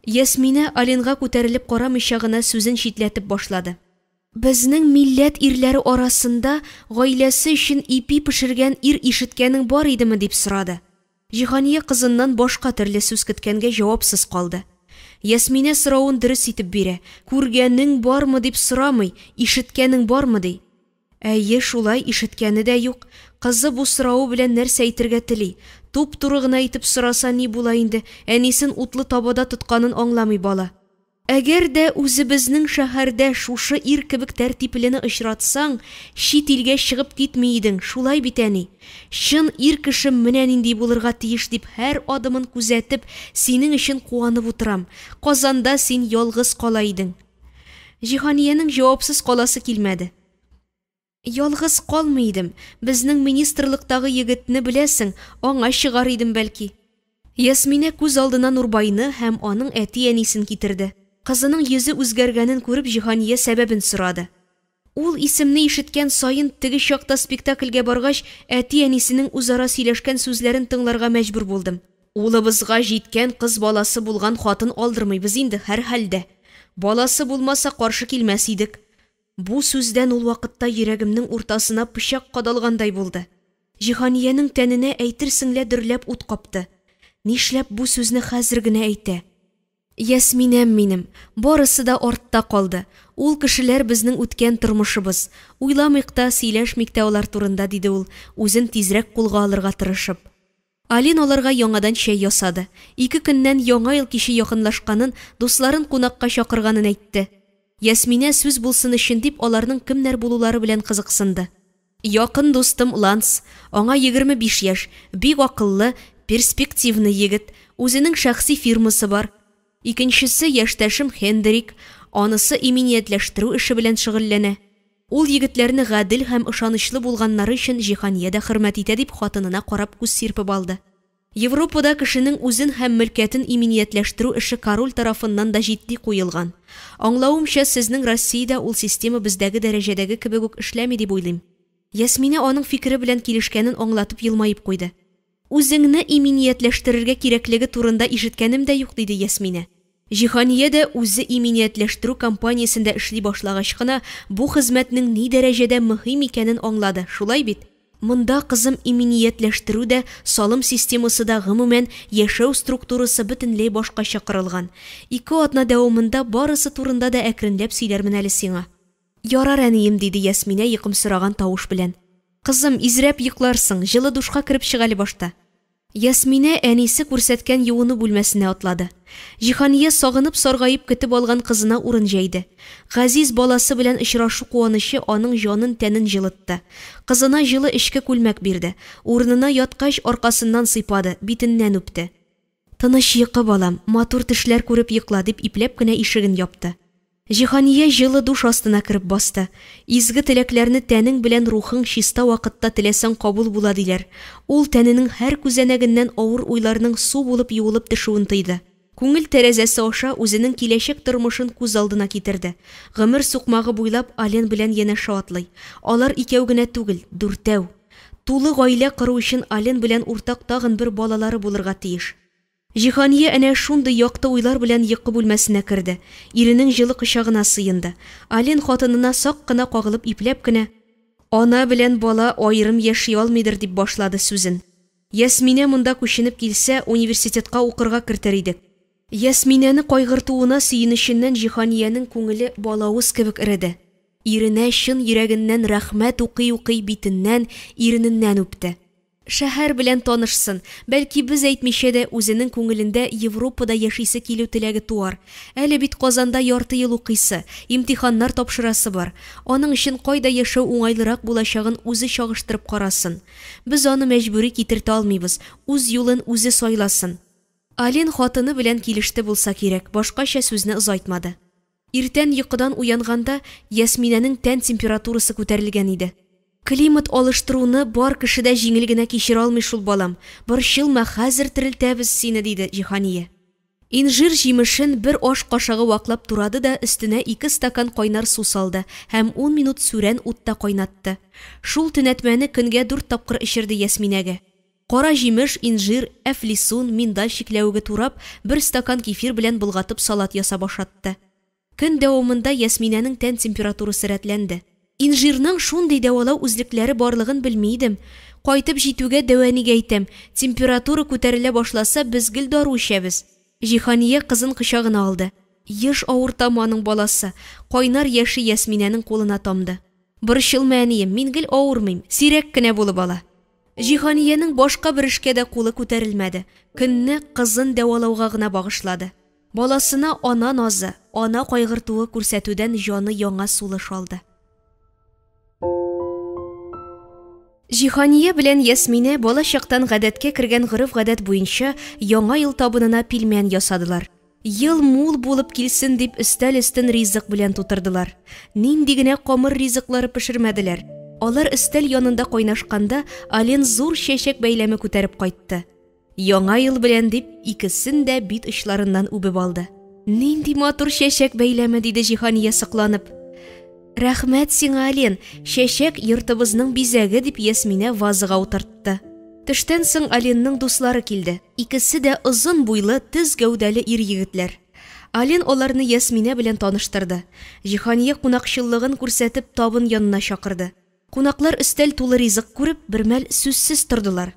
Ясминә Аленга күтәрелеп карамыйча гына сүзен читләтеп башлады. Безнең милләт ирләре арасында гаиләсе өчен ипи пешергән ир ишеткәнең бар идеме, дип сорады. Җиһания кызыннан башка төрле сүз көткәнгә җавапсыз калды. Ясминә соравын дөрес итеп бирә. Күргәнең бармы дип сорамый, ишеткәнең бармы ди. Әйе, шулай, ишеткәне дә юк. Кызы бу соравы белән нәрсә әйтергә тели? Туп-туры гына итеп сораса ни була инде, әнисен утлы табада тотканын аңламый бала. Әгәр дә үзебезнең шәһәрдә шушы ир кебек тәртиплене очратсаң, чит илгә чыгып китми идең, шулай бит, әни? Чын ир кеше менә нинди булырга тиеш дип һәр адымын күзәтеп, синең өчен куанып утырам. Казанда син ялгыз кала идең. Җиһаниянең җавапсыз каласы килмәде. Ялгыз калмый идем, безнең министрлыктагы егетне беләсең, аңа чыгар идем бәлки. Ясминә күз алдына Нурбайны һәм аның әти-әнисен китерде. Кызының йөзе үзгәргәнен күреп, Җиһания сәбәбен сорады. Ул исемне ишеткән саен, теге чакта спектакльгә баргач, әти-әнисенең үзара сөйләшкән сүзләрен тыңларга мәҗбүр булдым. Улыбызга җиткән кыз баласы булган хатын алдырмыйбыз инде, һәрхәлдә. Баласы булмаса, каршы килмәс идек. Бу сүздән ул вакытта йөрәгемнең уртасына пычак кадалгандай булды. Җиһаниянең тәненә әйтерсең лә дөрләп ут капты. Нишләп бу сүзне хәзер генә әйтә? Ясминәм минем, барысы да артта калды. Ул кешеләр безнең үткән тормышыбыз. Уйламыйк та, сөйләшмик тә алар турында, диде ул, үзен тизрәк кулга алырга тырышып. Алин аларга яңадан чәй ясады. Ике көннән Яңа ел киче якынлашканын, дусларын кунакка чакырганын әйтте. Ясминә сүз булсын өчен дип аларның кемнәр булулары белән кызыксынды. Якын дустым Ланс, аңа 25 яшь, бик акыллы, перспективный егет, үзенең шәхси фирмасы бар. Икенчесе, яшьтәшем Хендрик, анысы иминиятләштерү эше белән шөгыльләнә. Ул егетләрне гадел һәм ышанычлы булганнары өчен Җиһания дә хөрмәт итә, дип хатынына карап күз сирпеп алды. Европада кешенең үзен һәм мөлкәтен иминиятләштерү эше король тарафыннан да җитди куелган. Аңлавымча, сезнең Россиядә ул система бездәге дәрәҗәдәге кебек үк эшләми дип уйлыйм. Ясминә аның фикере белән килешкәнен аңлатып елмаеп куйды. Үзеңне иминиятләштерергә кирәклеге турында ишеткәнем дә юк, диде Ясминә. Җиһания дә үзе иминиятләштерү компаниясендә эшли башлагач кына бу хезмәтнең ни дәрәҗәдә мөһим икәнен аңлады, шулай бит? Монда, кызым, иминиятләштерү дә, салым системасы да, гомумән, яшәү структурасы бөтенләй башкача корылган. Ике атна дәвамында барысы турында да әкренләп сөйләрмен әле сиңа. Ярар, әнием, диде Ясминә йокымсыраган тавыш белән. Кызым, изрәп йокларсың, җылы душка кереп чык әле башта. Ясминә әнисе күрсәткән юыну бүлмәсенә атлады. Җиһания сагынып-саргаеп көтеп алган кызына урын җәйде. Газиз баласы белән очрашу куанычы аның җанын-тәнен җылытты. Кызына җылы эчке күлмәк бирде. Урынына яткач, аркасыннан сыйпады, битеннән үпте. Тыныч йокы, балам, матур төшләр күреп йокла, дип ипләп кенә ишеген япты. Җиһания җылы душ астына кереп басты. Изге теләкләрне тәнең белән рухың чиста вакытта теләсәң кабул була диләр. Ул тәненең һәр күзәнәгеннән авыр уйларның су булып юылып төшүен тойды. Күңел тәрәзәсе аша үзенең киләчәк тормышын күз алдына китерде. Гомер сукмагы буйлап Ален белән янәшә атлый. Алар икәү генә түгел, дүртәү. Тулы гаилә кору өчен Ален белән уртак тагын бер балалары булырга тиеш. Җиһания әнә шундый якты уйлар белән йокы бүлмәсенә керде, иренең җылы кочагына сыенды. Ален хатынына сак кына кагылып ипләп кенә, Ана белән бала аерым яши алмыйдыр, дип башлады сүзен. Ясминә монда күченеп килсә, университетка укырга кертер идек. Ясминәне кайгыртуына сөенеченнән Җиһаниянең күңеле балавыз кебек эреде. Иренә чын йөрәгеннән рәхмәт укый-укый битеннән, ирененнән үпте. Шәһәр белән танышсын, бәлки без әйтмичә дә үзенең күңелендә Европада яшисе килү теләге туар. Әле бит Казанда ярты ел укыйсы, имтиханнар тапшырасы бар. Аның өчен кайда яшәү уңайлырак булачагын үзе чагыштырып карасын. Без аны мәҗбүри китертә алмыйбыз, үз юлын үзе сайласын. Алин хатыны белән килеште булса кирәк, башкача сүзне озайтмады. Иртән йокыдан уянганда Ясминәнең тән температурасы күтәрелгән иде. Климат алыштыруны бар кеше дә җиңел генә кичерә алмый шул, балам. Борчылма, хәзер терелтәбез сине, диде Җиһания. Инжир җимешен бер аш кашыгы ваклап турады да өстенә ике стакан кайнар су салды һәм ун минут сүрән утта кайнатты. Шул төнәтмәне көнгә дүрт тапкыр эчерде Ясминәгә. Кара җимеш, инжир, әфлисун, миндаль чикләвеге турап, бер стакан кефир белән болгатып салат ясап ашатты. Көн дәвамында Ясминәнең тән температурасы рәтләнде. Инжирның шундый дәвалау үзлекләре барлыгын белми идем. Кайтып җитүгә дәү әнигә әйтәм, температура күтәрелә башласа, без гел дару эчәбез. Җиһания кызын кочагына алды. Еш авыртамы аның баласы? Кайнар яше Ясминәнең кулына тамды. Борчылма, әнием, мин гел авырмыйм, сирәк кенә булып ала. Җиһаниянең башка бер эшкә дә кулы күтәрелмәде. Көнне кызын дәвалауга гына багышлады. Баласына ана назы, ана кайгыртуы күрсәтүдән җаны яңа сулыш алды. Җиһания белән Ясминә бала чактан гадәткә кергән гореф-гадәт буенча Яңа ел табынына пилмән ясадылар. Ел мул булып килсен дип өстәл өстен ризык белән тутырдылар. Нинди генә камыр ризыклары пешермәделәр. Алар өстәл янында кайнашканда Ален зур чәчәк бәйләме күтәреп кайтты. Яңа ел белән дип икесен дә бит очларыннан үбеп алды. Нинди матур чәчәк бәйләме, диде Җиһания сокланып. Рәхмәт сиңа, Ален, чәчәк йортыбызның бизәге, дип Ясминә вазага утыртты. Төштән соң Аленның дуслары килде. Икесе дә озын буйлы, төз гәүдәле ир-егетләр. Ален аларны Ясминә белән таныштырды. Җиһания кунакчыллыгын күрсәтеп табын янына чакырды. Кунаклар өстәл тулы ризык күреп, бермәл сүзсез тордылар.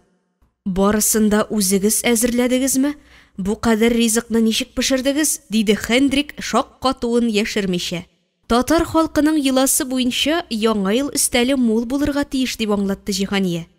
Барысын да үзегез әзерләдегезме? Бу кадәр ризыкны ничек пешердегез? диде Хендрик, шаккатуын яшермичә. Татар халкының йоласы буенча Яңа ел өстәле мул булырга тиеш, дип аңлатты Җиһания.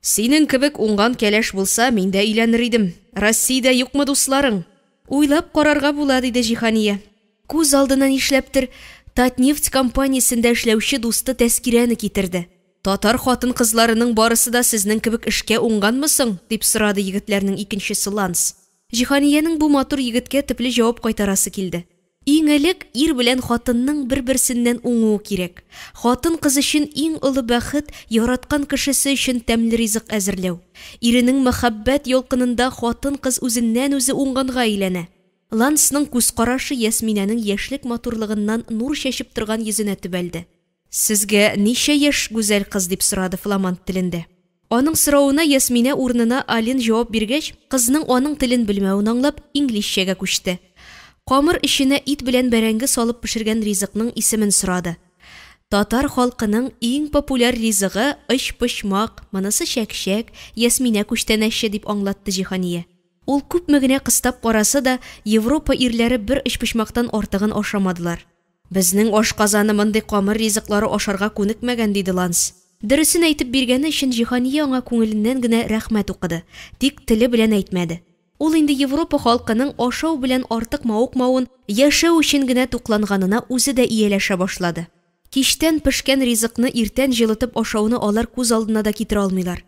Синең кебек уңган кәләш булса, мин дә өйләнер идем. Россиядә юкмы дусларың? Уйлап карарга була, диде Җиһания. Күз алдына нишләптер Татнефть компаниясендә эшләүче дусты Тәскирәне китерде. Татар хатын-кызларының барысы да сезнең кебек эшкә уңганмы соң? дип сорады егетләрнең икенчесе Ланс. Җиһаниянең бу матур егеткә төпле җавап кайтарасы килде. Иң элек ир белән хатынның бер-берсеннән уңуы кирәк. Хатын-кыз өчен иң олы бәхет, яраткан кешесе өчен тәмле ризык әзерләү. Иренең мәхәббәт ялкынында хатын-кыз үзеннән-үзе уңганга әйләнә. Лансның күз карашы Ясминәнең яшьлек матурлыгыннан нур чәчеп торган йөзенә төбәлде. Сезгә ничә яшь, гүзәл кыз? дип сорады фламанд телендә. Аның соравына Ясминә урынына Алин җавап биргәч, кызның аның телен белмәвен аңлап, инглизчәгә күчте. Камыр эченә ит белән бәрәңге салып пешергән ризыкның исемен сорады. Татар халкының иң популяр ризыгы өчпочмак, монысы чәкчәк, Ясминә күчтәнәче, дип аңлатты Җиһания. Ул күпме генә кыстап караса да, Европа ирләре бер өчпочмактан артыгын ашамадылар. Безнең ашказаны мондый камыр ризыклары ашарга күнекмәгән, диде Ланс. Дөресен әйтеп биргәне өчен Җиһания аңа күңеленнән генә рәхмәт укыды, тик теле белән әйтмәде. Ул инде Европа халкының ашау белән артык мавыкмавын, яшәү өчен генә тукланганына үзе дә ияләшә башлады. Кичтән пешкән ризыкны иртән җылытып ашауны алар күз алдына да китерә алмыйлар.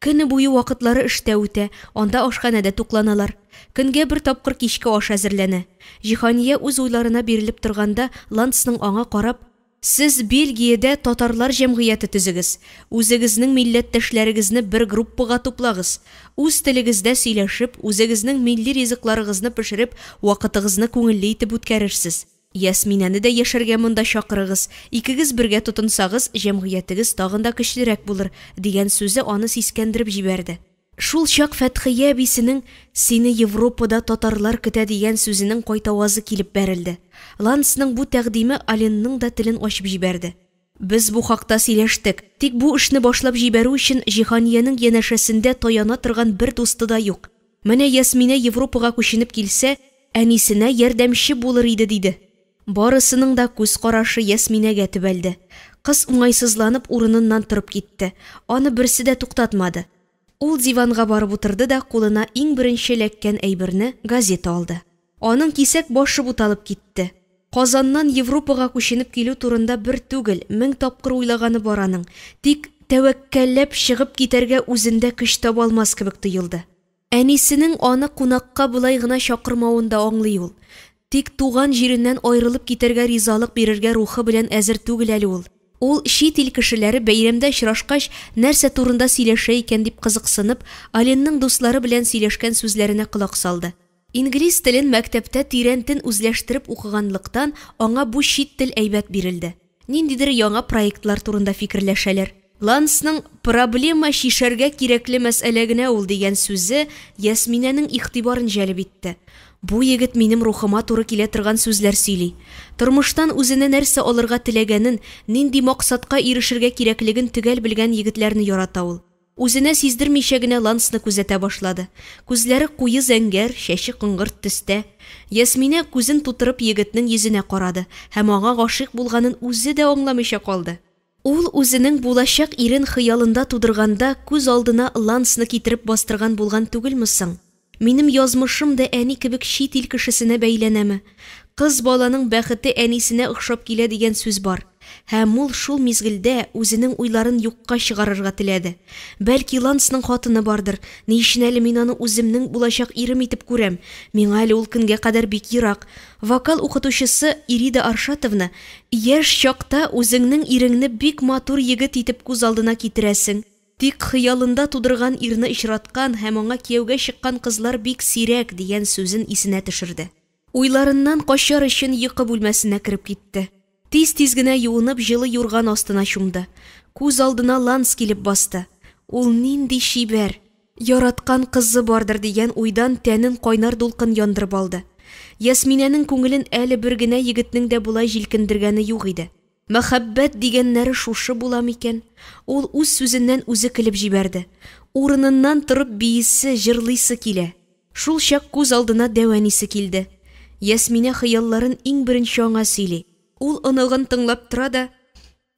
Көне буе вакытлары эштә үтә, анда ашханәдә тукланалар. Көнгә бер тапкыр кичке аш әзерләнә. Җиһания үз уйларына бирелеп торганда, Ланцның аңа карап, Сез Бельгиядә татарлар җәмгыяте төзегез, үзегезнең милләттәшләрегезне бер группага туплагыз, үз телегездә сөйләшеп, үзегезнең милли ризыкларыгызны пешереп, вакытыгызны күңелле итеп үткәрерсез. Ясминәне дә яшәргә монда чакырыгыз, икегез бергә тотынсагыз, җәмгыятегез тагын да көчлерәк булыр, дигән сүзе аны сискәндереп җибәрде. Шул чак Фәтхия әбисенең Сине Европада татарлар көтә дигән сүзенең кайтавазы килеп бәрелде. Лансның бу тәкъдиме Аленның да телен ачып җибәрде. Без бу хакта сөйләштек, тик бу эшне башлап җибәрү өчен Җиһаниянең янәшәсендә таяна торган бер дусты да юк. Менә Ясминә Европага күченеп килсә, әнисенә ярдәмче булыр иде, диде. Барысының да күз карашы Ясминәгә төбәлде. Кыз уңайсызланып урыныннан торып китте. Аны берсе дә туктатмады. Ул диванга барып утырды да кулына иң беренче эләккән әйберне, газета алды. Аның кисәк башы буталып китте. Казаннан Европага күченеп килү турында бер түгел, мең тапкыр уйлаганы бар аның. Тик тәвәккәлләп чыгып китәргә үзендә көч таба алмас кебек тоелды. Әнисенең аны кунакка болай гына чакырмавын да аңлый ул. Тик туган җиреннән аерылып китәргә ризалык бирергә рухы белән әзер түгел әле ул. Ул чит ил кешеләре бәйрәмдә очрашкач нәрсә турында сөйләшә икән дип кызыксынып, Аленның дуслары белән сөйләшкән сүзләренә колак салды. Инглиз телен мәктәптә тирәнтен үзләштереп укыганлыктан, аңа бу чит тел әйбәт бирелде. Ниндидер яңа проектлар турында фикерләшәләр. Лансның Проблема чишәргә кирәкле мәсьәлә генә ул дигән сүзе Ясминәнең игътибарын җәлеп итте. Бу егет минем рухыма туры килә торган сүзләр сөйли. Тормыштан үзенә нәрсә алырга теләгәнен, нинди максатка ирешергә кирәклеген төгәл белгән егетләрне ярата ул. Үзенә сиздермичә генә Лансны күзәтә башлады. Күзләре куе зәңгәр, чәче коңгырт төстә. Ясминә күзен тутырып егетнең йөзенә карады һәм аңа гашыйк булганын үзе дә аңламыйча калды. Ул үзенең булачак ирен хыялында тудырганда күз алдына Лансны китереп бастырган булган түгелме соң? Минем язмышым да әни кебек чит ил кешесенә бәйләнәме? Кыз баланың бәхете әнисенә охшап килә дигән сүз бар. Һәм ул шул мизгелдә үзенең уйларын юкка чыгарырга теләде. Бәлки Лансның хатыны бардыр, ни өчен әле мин аны үземнең булачак ирем итеп күрәм? Миңа әле ул көнгә кадәр бик ерак. Вокал укытучысы Ирида Аршатовна, Яшь чакта үзеңнең иреңне бик матур егет итеп күз алдына китерәсең. Тик хыялында тудырган ирне очраткан һәм аңа кияүгә чыккан кызлар бик сирәк, дигән сүзен исенә төшерде. Уйларыннан качар өчен йокы бүлмәсенә кереп китте. Тиз-тиз генә юынып, җылы юрган астына чумды. Күз алдына Ланс килеп басты. Ул нинди чибәр! Яраткан кызы бардыр дигән уйдан тәнен кайнар дулкын яндырып алды. Ясминәнең күңелен әле бер генә егетнең дә болай җилкендергәне юк иде. Мәхәббәт дигәннәре шушы була микән? Ул үз сүзеннән үзе көлеп җибәрде. Урыныннан торып биисе, җырлыйсы килә. Шул чак күз алдына дәү әнисе килде. Ясминә хыялларын иң беренче аңа сөйли. Ул оныгын тыңлап тора да,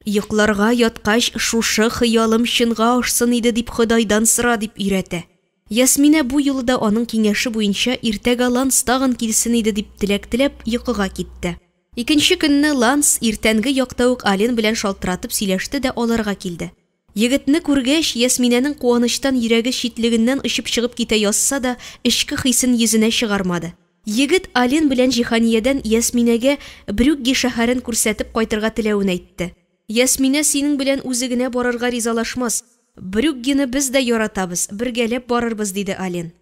Йокларга яткач, шушы хыялым чынга ашсын иде дип Ходайдан сора, дип өйрәтә. Ясминә бу юлы да аның киңәше буенча иртәгә Ланс тагын килсен иде дип теләк теләп йокыга китте. Икенче көнне Ланс иртәнге якта ук Ален белән шалтыратып сөйләште дә аларга килде. Егетне күргәч, Ясминәнең куанычтан йөрәге читлегеннән очып чыгып китә язса да, эчке хисен йөзенә чыгармады. Егет Ален белән Җиһаниядән Ясминәгә Брюгге шәһәрен күрсәтеп кайтырга теләвен әйтте. Ясминә синең белән үзе генә барырга ризалашмас. Брюггены без дә яратабыз, бергәләп барырбыз, диде Ален.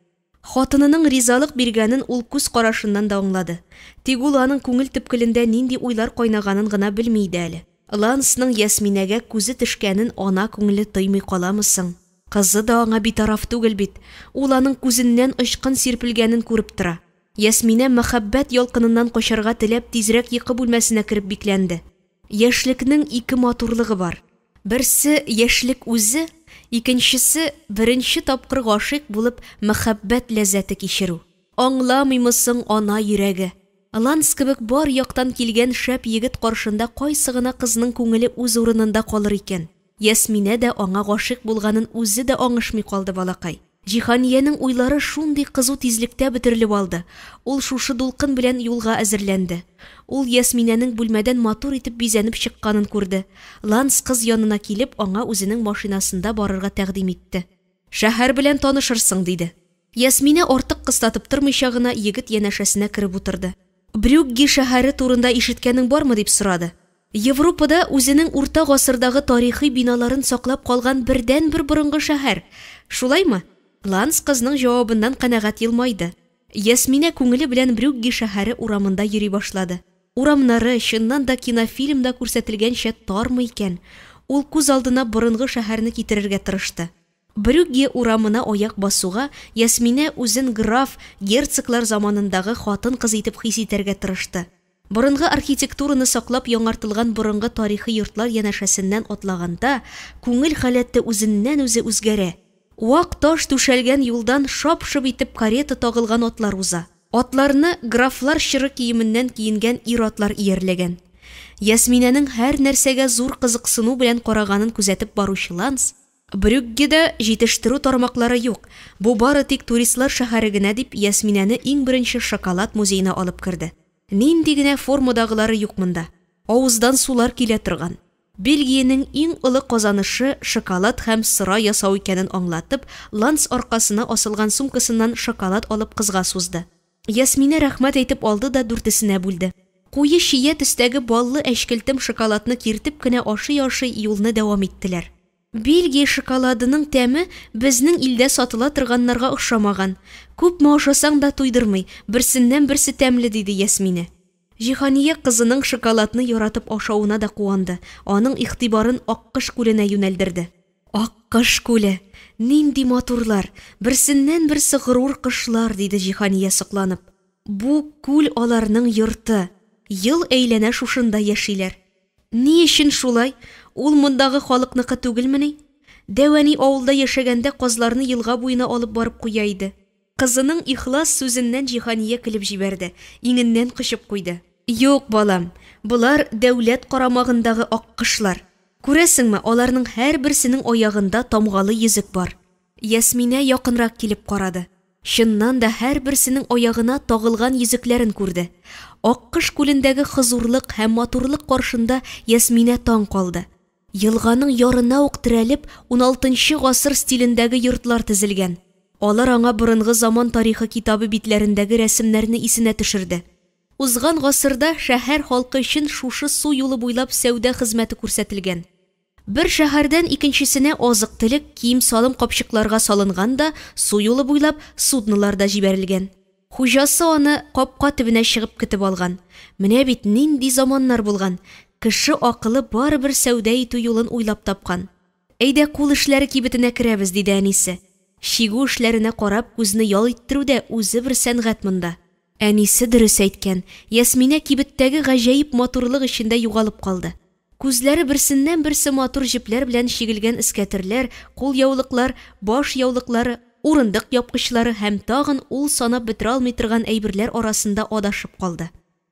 Хатынының ризалык биргәнен ул күз карашыннан да аңлады. Тик ул аның күңел төпкелендә нинди уйлар кайнаганын гына белми иде әле. Лансның Ясминәгә күзе төшкәнен ана күңеле тоймый каламы соң? Кызы да аңа битараф түгел бит. Ул аның күзеннән очкын сирпелгәнен күреп тора. Ясминә мәхәббәт ялкыныннан качарга теләп тизрәк йокы бүлмәсенә кереп бикләнде. Яшьлекнең ике матурлыгы бар. Берсе, яшьлек үзе, икенчесе, беренче тапкыр гашыйк булып, мәхәббәт ләззәте кичерү. Аңламыймы соң ана йөрәге? Ланс кебек бар яктан килгән шәп егет каршында кайсы гына кызның күңеле үз урынында калыр икән? Ясминә дә аңа гашыйк булганын үзе дә аңышмый калды балакай. Җиһаниянең уйлары шундый кызу тизлектә бөтерелеп алды. Ул шушы дулкын белән юлга әзерләнде. Ул Ясминәнең бүлмәдән матур итеп бизәнеп чыкканын күрде. Ланс кыз янына килеп, аңа үзенең машинасында барырга тәкъдим итте. Шәһәр белән танышырсың, диде. Ясминә артык кыстатып тормыйча гына егет янәшәсенә кереп утырды. Брюгге шәһәре турында ишеткәнең бармы, дип сорады. Европада үзенең урта гасырдагы тарихи биналарын саклап калган бердәнбер борынгы шәһәр. Шулаймы? Ланс кызның җавабыннан канәгать елмайды. Ясминә күңеле белән Брюгге шәһәре урамында йөри башлады. Урамнары, чыннан да кинофильмда күрсәтелгәнчә тармы икән? Ул күз алдына борынгы шәһәрне китерергә тырышты. Брюгге урамына аяк басуга, Ясминә үзен граф, герцоглар заманындагы хатын-кыз итеп хис итәргә тырышты. Борынгы архитектураны саклап яңартылган борынгы тарихи йортлар янәшәсеннән атлаганда, күңел халәте үзеннән-үзе үзгәрә. Вак таш түшәлгән юлдан шап-шоп итеп карета тагылган атлар уза. Атларны графлар чоры киеменнән киенгән ир-атлар иярләгән. Ясминәнең һәр нәрсәгә зур кызыксыну белән караганын күзәтеп баручы Ланс, Брюггеда җитештерү тармаклары юк, бу бары тик туристлар шәһәре генә, дип Ясминәне иң беренче шоколад музеена алып керде. Нинди генә формадагылары юк монда. Авыздан сулар килә торган. Бельгиянең иң олы казанышы шоколад һәм сыра ясау икәнен аңлатып, Ланс аркасына асылган сумкасыннан шоколад алып кызга сузды. Ясминә рәхмәт әйтеп алды да дүртесенә бүлде. Куе чия төстәге баллы әчкелтем шоколадны киртеп кенә ашый-ашый юлны дәвам иттеләр. Бельгия шоколадының тәме безнең илдә сатыла торганнарга охшамаган. Күпме ашасаң да туйдырмый, берсеннән-берсе тәмле, диде Ясминә. Җиһания кызының шоколадны яратып ашавына да куанды, аның игътибарын Аккош күленә юнәлдерде. Аккош күле! Нинди матурлар! Берсеннән-берсе горур кошлар, диде Җиһания сокланып. Бу күл аларның йорты. Ел әйләнә шушында яшиләр. Ни өчен шулай? Ул мондагы халыкныкы түгелмени? Дәү әни авылда яшәгәндә казларны елга буена алып барып куя иде. Кызының ихлас сүзеннән Җиһания көлеп җибәрде, иңеннән кочып куйды. Юк, балам, болар дәүләт карамагындагы аккошлар. Күрәсеңме, аларның һәрберсенең аягында тамгалы йөзек бар. Ясминә якынрак килеп карады. Чыннан да һәрберсенең аягына тагылган йөзекләрен күрде. Аккош күлендәге хозурлык һәм матурлык каршында Ясминә таң калды. Елганың ярына ук терәлеп, уналтынчы гасыр стилендәге йортлар тезелгән. Алар аңа борынгы заман тарихы китабы битләрендәге рәсемнәрне исенә төшерде. Узган гасырда шәһәр халкы өчен шушы су юлы буйлап сәүдә хезмәте күрсәтелгән. Бер шәһәрдән икенчесенә азык-төлек, кием-салым капчыкларга салынган да су юлы буйлап судноларда җибәрелгән. Хуҗасы аны капка төбенә чыгып көтеп алган. Менә бит нинди заманнар булган, кеше акылы барыбер сәүдә итү юлын уйлап тапкан. Әйдә кул эшләре кибетенә керәбез, диде әнисе. Чигү эшләренә карап күзне ял иттерү дә үзе бер сәнгать монда. Әнисе дөрес әйткән, Ясминә кибеттәге гаҗәеп матурлык эчендә югалып калды. Күзләре берсеннән-берсе матур җепләр белән чигелгән эскәтерләр, кулъяулыклар, баш яулыклары, урындык япкычлары һәм тагын ул санап бетерә алмый торган әйберләр арасында адашып калды.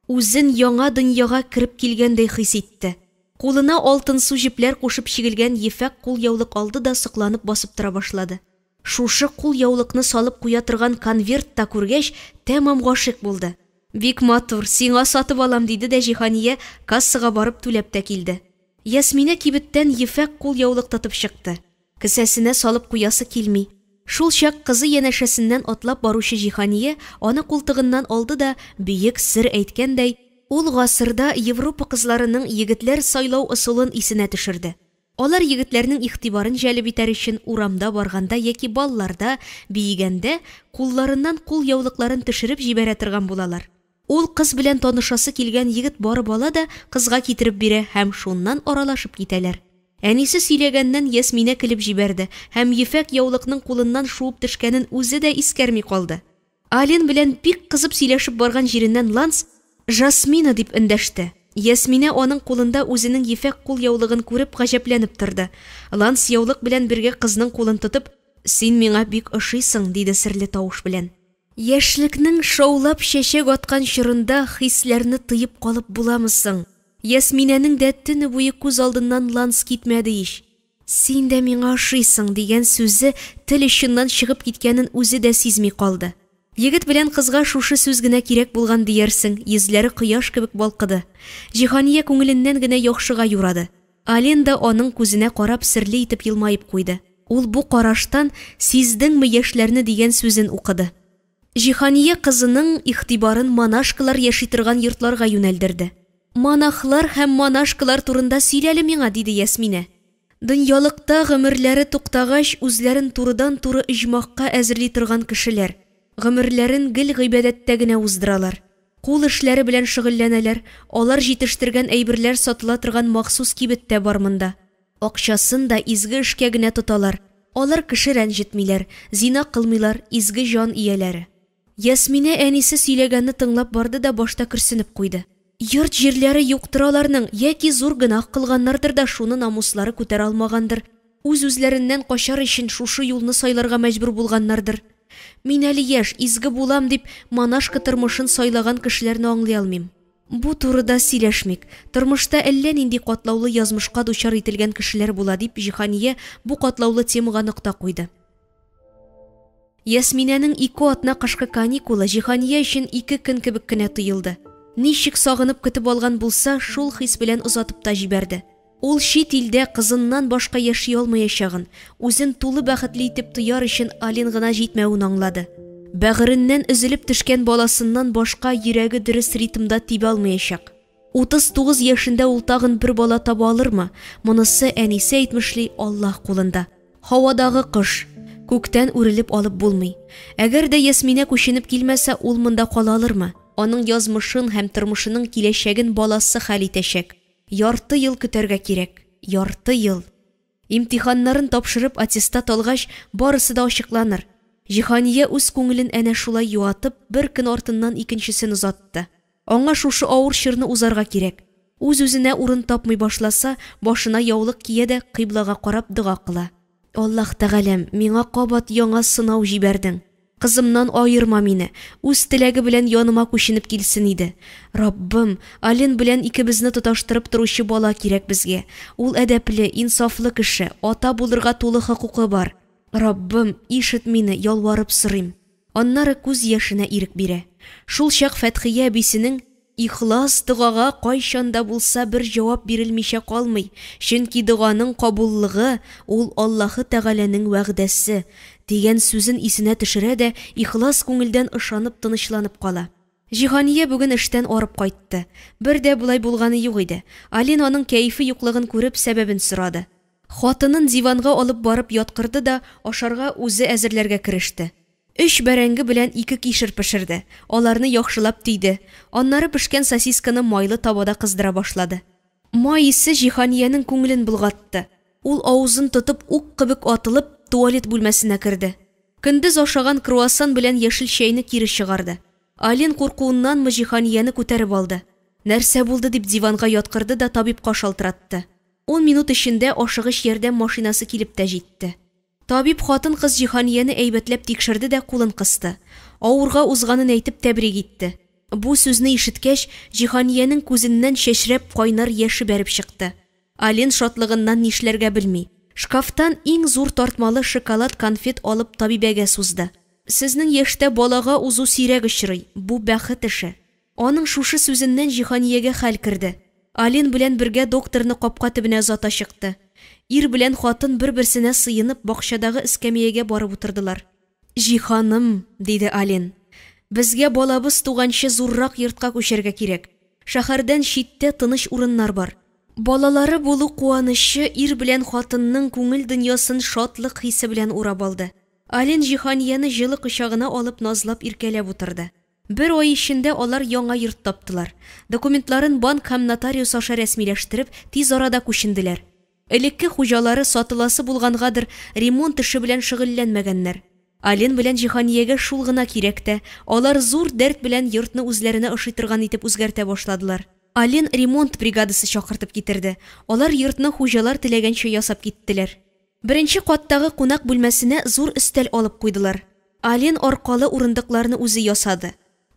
Үзен яңа дөньяга кереп килгәндәй хис итте. Кулына алтынсу җепләр кушып чигелгән ефәк кулъяулык алды да сокланып басып тора башлады. Шушы кулъяулыкны салып куя торган конверт та күргәч, тәмам гашыйк булды. Бик матур, сиңа сатып алам, диде дә Җиһания, кассага барып түләп тә килде. Ясминә кибеттән ефәк кулъяулык тотып чыкты. Кесәсенә салып куясы килми. Шулчак кызы янәшәсеннән атлап баручы Җиһания аны култыгыннан алды да, бөек сер әйткәндәй, ул гасырда Европа кызларының егетләр сайлау ысулын исенә төшерде. Алар егетләрнең игътибарын җәлеп итәр өчен урамда барганда яки балларда, биегәндә, кулларыннан кулъяулыкларын төшереп җибәрә торган булалар. Ул кыз белән танышасы килгән егет барып ала да кызга китереп бирә һәм шуннан аралашып китәләр. Әнисе сөйләгәннән Ясминә көлеп җибәрде һәм ефәк яулыкның кулыннан шуып төшкәнен үзе дә искәрми калды. Ален белән бик кызып сөйләшеп барган җиреннән Ланс, Жасмина, дип эндәште. Ясминә аның кулында үзенең ефәк кулъяулыгын күреп гаҗәпләнеп торды. Ланс яулык белән бергә кызның кулын тотып, Син миңа бик ошыйсың, диде серле тавыш белән. Яшьлекнең шаулап чәчәк аткан чорында хисләрне тыеп калып буламы соң? Ясминәнең дә төне буе күз алдыннан Ланс китмәде ич. Син дә миңа ошыйсың, дигән сүзе тел очыннан чыгып киткәнен үзе дә сизми калды. Егет белән кызга шушы сүз генә кирәк булган диярсең, йөзләре кояш кебек балкыды. Җиһания күңеленнән генә яхшыга юрады. Ален да аның күзенә карап серле итеп елмаеп куйды. Ул бу караштан Сиздеңме яшьләрне дигән сүзен укыды. Җиһания кызының игътибарын монашкалар яши торган йортларга юнәлдерде. Монахлар һәм монашкалар турында сөйләле миңа, диде Ясминә. Дөньялыкта гомерләре туктагач, үзләрен турыдан-туры оҗмахка әзерли торган кешеләр. Гомерләрен гел гыйбадәттә генә уздыралар. Кул эшләре белән шөгыльләнәләр, алар җитештергән әйберләр сатыла торган махсус кибет тә бар монда. Акчасын да изге эшкә генә тоталар. Алар кеше рәнҗетмиләр, зина кылмыйлар, изге җан ияләре. Ясминә әнисе сөйләгәнне тыңлап барды да башта көрсенеп куйды. Йорт-җирләре юктыр аларның, яки зур гөнаһ кылганнардыр да шуны намуслары күтәрә алмагандыр. Үз-үзләреннән качар өчен шушы юлны сайларга мәҗбүр булганнардыр. Мин әле яшь, изге булам дип, монашка тормышын сайлаган кешеләрне аңлый алмыйм. Бу турыда сөйләшмик. Тормышта әллә нинди катлаулы язмышка дучар ителгән кешеләр була, дип Җиһания бу катлаулы темага нокта куйды. Ясминәнең ике атна кышкы каникулы Җиһания өчен ике көн кебек кенә тоелды. Ничек сагынып көтеп алган булса, шул хис белән озатып та җибәрде. Ул чит илдә кызыннан башка яши алмаячагын, үзен тулы бәхетле итеп тояр өчен Алин гына җитмәвен аңлады. Бәгыреннән өзелеп төшкән баласыннан башка йөрәге дөрес ритмда тибә алмаячак. 39 яшендә ул тагын бер бала таба алырмы? Монысы, әнисе әйтмешли, Аллаһ кулында. Һавадагы кош. Күктән үрелеп алып булмый. Әгәр дә Ясминә күченеп килмәсә, ул монда кала алырмы? Аның язмышын һәм тормышының киләчәген баласы хәл итәчәк. Ярты ел көтәргә кирәк. Ярты ел. Имтиханнарын тапшырып аттестат алгач, барысы да ачыкланыр. Җиһания үз күңелен әнә шулай юатып, бер көн артыннан икенчесен озатты. Аңа шушы авыр чорны узарга кирәк. Үз-үзенә урын тапмый башласа, башына яулык кия дә кыйблага карап дога кыла. Аллаһ Тәгаләм, миңа кабат яңа сынау җибәрдең. Кызымнан аерма мине, үз теләге белән яныма күченеп килсен иде. Раббым, Ален белән икебезне тоташтырып торучы бала кирәк безгә. Ул әдәпле, инсафлы кеше, ата булырга тулы хокукы бар. Раббым, ишет мине, ялварып сорыйм. Аннары күз яшенә ирек бирә. Шулчак Фәтхия әбисенең Ихлас догага кайчан да булса бер җавап бирелмичә калмый, чөнки доганың кабуллыгы ул Аллаһы Тәгаләнең вәгъдәсе, дигән сүзен исенә төшерә дә ихлас күңелдән ышанып тынычланып кала. Җиһания бүген эштән арып кайтты. Бер дә болай булганы юк иде. Алин аның кәефе юклыгын күреп, сәбәбен сорады. Хатынын диванга алып барып яткырды да ашарга үзе әзерләргә кереште. Өч бәрәңге белән ике кишер пешерде, аларны яхшылап төйде, аннары пешкән сосисканы майлы табада кыздыра башлады. Май исе Җиһаниянең күңелен болгатты. Ул авызын тотып ук кебек атылып, туалет бүлмәсенә керде. Көндез ашаган круассан белән яшел чәйне кире чыгарды. Алин куркуыннанмы Җиһанияне күтәреп алды. Нәрсә булды дип диванга яткырды да табибка шалтыратты. Ун минут эчендә ашыгыч ярдәм машинасы килеп тә җитте. Табиб хатын-кыз Җиһанияне әйбәтләп тикшерде дә кулын кысты. Авырга узганын әйтеп тәбрик итте. Бу сүзне ишеткәч, Җиһаниянең күзеннән чәчрәп кайнар яше бәреп чыкты. Алин шатлыгыннан нишләргә белми. Шкафтан иң зур тартмалы шоколад конфет алып табибәгә сузды. Сезнең яшьтә балага узу сирәк очрый, бу бәхет эше. Аның шушы сүзеннән Җиһаниягә хәл керде. Алин белән бергә докторны капка төбенә озата чыкты. Ир белән хатын бер-берсенә сыенып бакчадагы эскәмиягә барып утырдылар. Җиһаным, диде Алин, безгә балабыз туганчы зуррак йортка күчәргә кирәк. Шәһәрдән читтә тыныч урыннар бар. Балалары булу куанычы ир белән хатынның күңел дөньясын шатлык хисе белән урап алды. Алин Җиһанияне җылы кочагына алып назлап иркәләп утырды. Бер ай эчендә алар яңа йорт таптылар. Документларын банк һәм нотариус аша рәсмиләштереп, тиз арада күченделәр. Элекке хуҗалары сатыласы булгангадыр, ремонт эше белән шөгыльләнмәгәннәр. Ален белән Җиһаниягә шул гына кирәк тә, алар зур дәрт белән йортны үзләренә ошый торган итеп үзгәртә башладылар. Ален ремонт бригадасы чакыртып китерде. Алар йортны хуҗалар теләгәнчә ясап киттеләр. Беренче каттагы кунак бүлмәсенә зур өстәл алып куйдылар. Ален аркалы урындыкларны үзе ясады.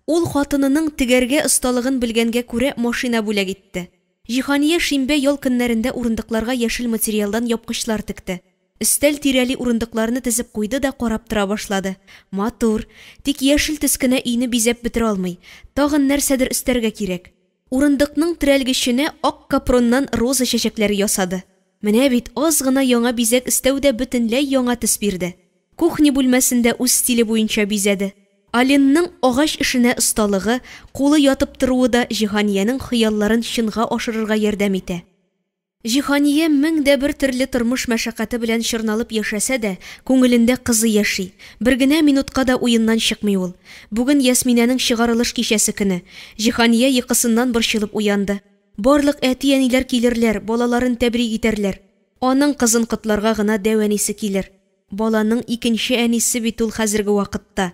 Ул хатынының тегәргә осталыгын белгәнгә күрә машина бүләк итте. Җиһания шимбә ял көннәрендә урындыкларга яшел материалдан япкычлар текте. Өстәл тирәли урындыкларны тезеп куйды да карап тора башлады. Матур, тик яшел төс кенә өйне бизәп бетерә алмый. Тагын нәрсәдер өстәргә кирәк. Урындыкның терәлгеченә ак капроннан роза чәчәкләре ясады. Менә бит, аз гына яңа бизәк өстәү дә бөтенләй яңа төс бирде. Кухня бүлмәсен дә үз стиле буенча бизәде. Аленның агач эшенә осталыгы, кулы ятып торуы да Җиһаниянең хыялларын чынга ашырырга ярдәм итә. Җиһания мең дә бер төрле тормыш мәшәкате белән чорналып яшәсә дә, күңелендә кызы яши. Бер генә минутка да уеннан чыкмый ул. Бүген Ясминәнең чыгарылыш кичәсе көне. Җиһания йокысыннан борчылып уянды. Барлык әти-әниләр килерләр, балаларын тәбрик итәрләр. Аның кызын котларга гына дәү әнисе килер. Баланың икенче әнисе бит ул хәзерге вакытта.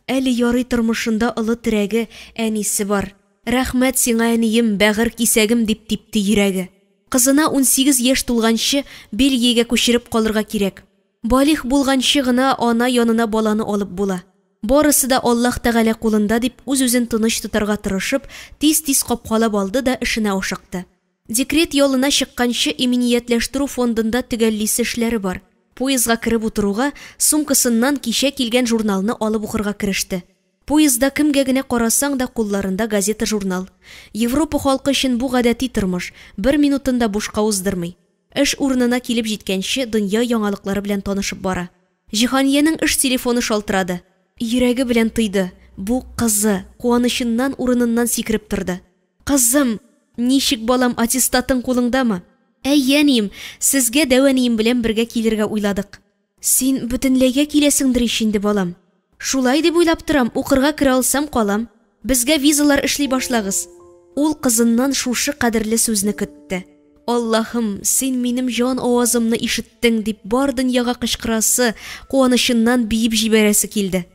Әле ярый тормышында олы терәге, әнисе бар. Рәхмәт сиңа, әнием, бәгырь кисәгем, дип типте йөрәге. Кызына 18 яшь тулганчы Бельгиягә күчереп калырга кирәк. Балигъ булганчы гына ана янына баланы алып була. Барысы да Аллаһ Тәгалә кулында дип үз-үзен тыныч тотарга тырышып, тиз-тиз капкалап алды да эшенә ашыкты. Декрет ялына чыкканчы иминиятләштерү фондында төгәллисе эшләре бар. Поездга кереп утыруга, сумкасыннан кичә килгән журналны алып укырга кереште. Поездда кемгә генә карасаң да кулларында газета-журнал. Европа халкы өчен бу гадәти тормыш, бер минутын да бушка уздырмый. Эш урынына килеп җиткәнче дөнья яңалыклары белән танышып бара. Җиһаниянең эш телефоны шалтырады. Йөрәге белән тойды, бу кызы, куанычыннан урыныннан сикереп торды. Кызым, ничек балам, аттестатың кулыңдамы? Әйе, әнием, сезгә дәү әнием белән бергә килергә уйладык. Син бөтенләйгә киләсеңдер ич инде, балам. Шулай дип уйлап торам, укырга керә алсам калам. Безгә визалар эшли башлагыз. Ул кызыннан шушы кадерле сүзне көтте. Аллаһым, син минем җан авазымны ишеттең, дип бар дөньяга кычкырасы, куанычыннан биеп җибәрәсе килде.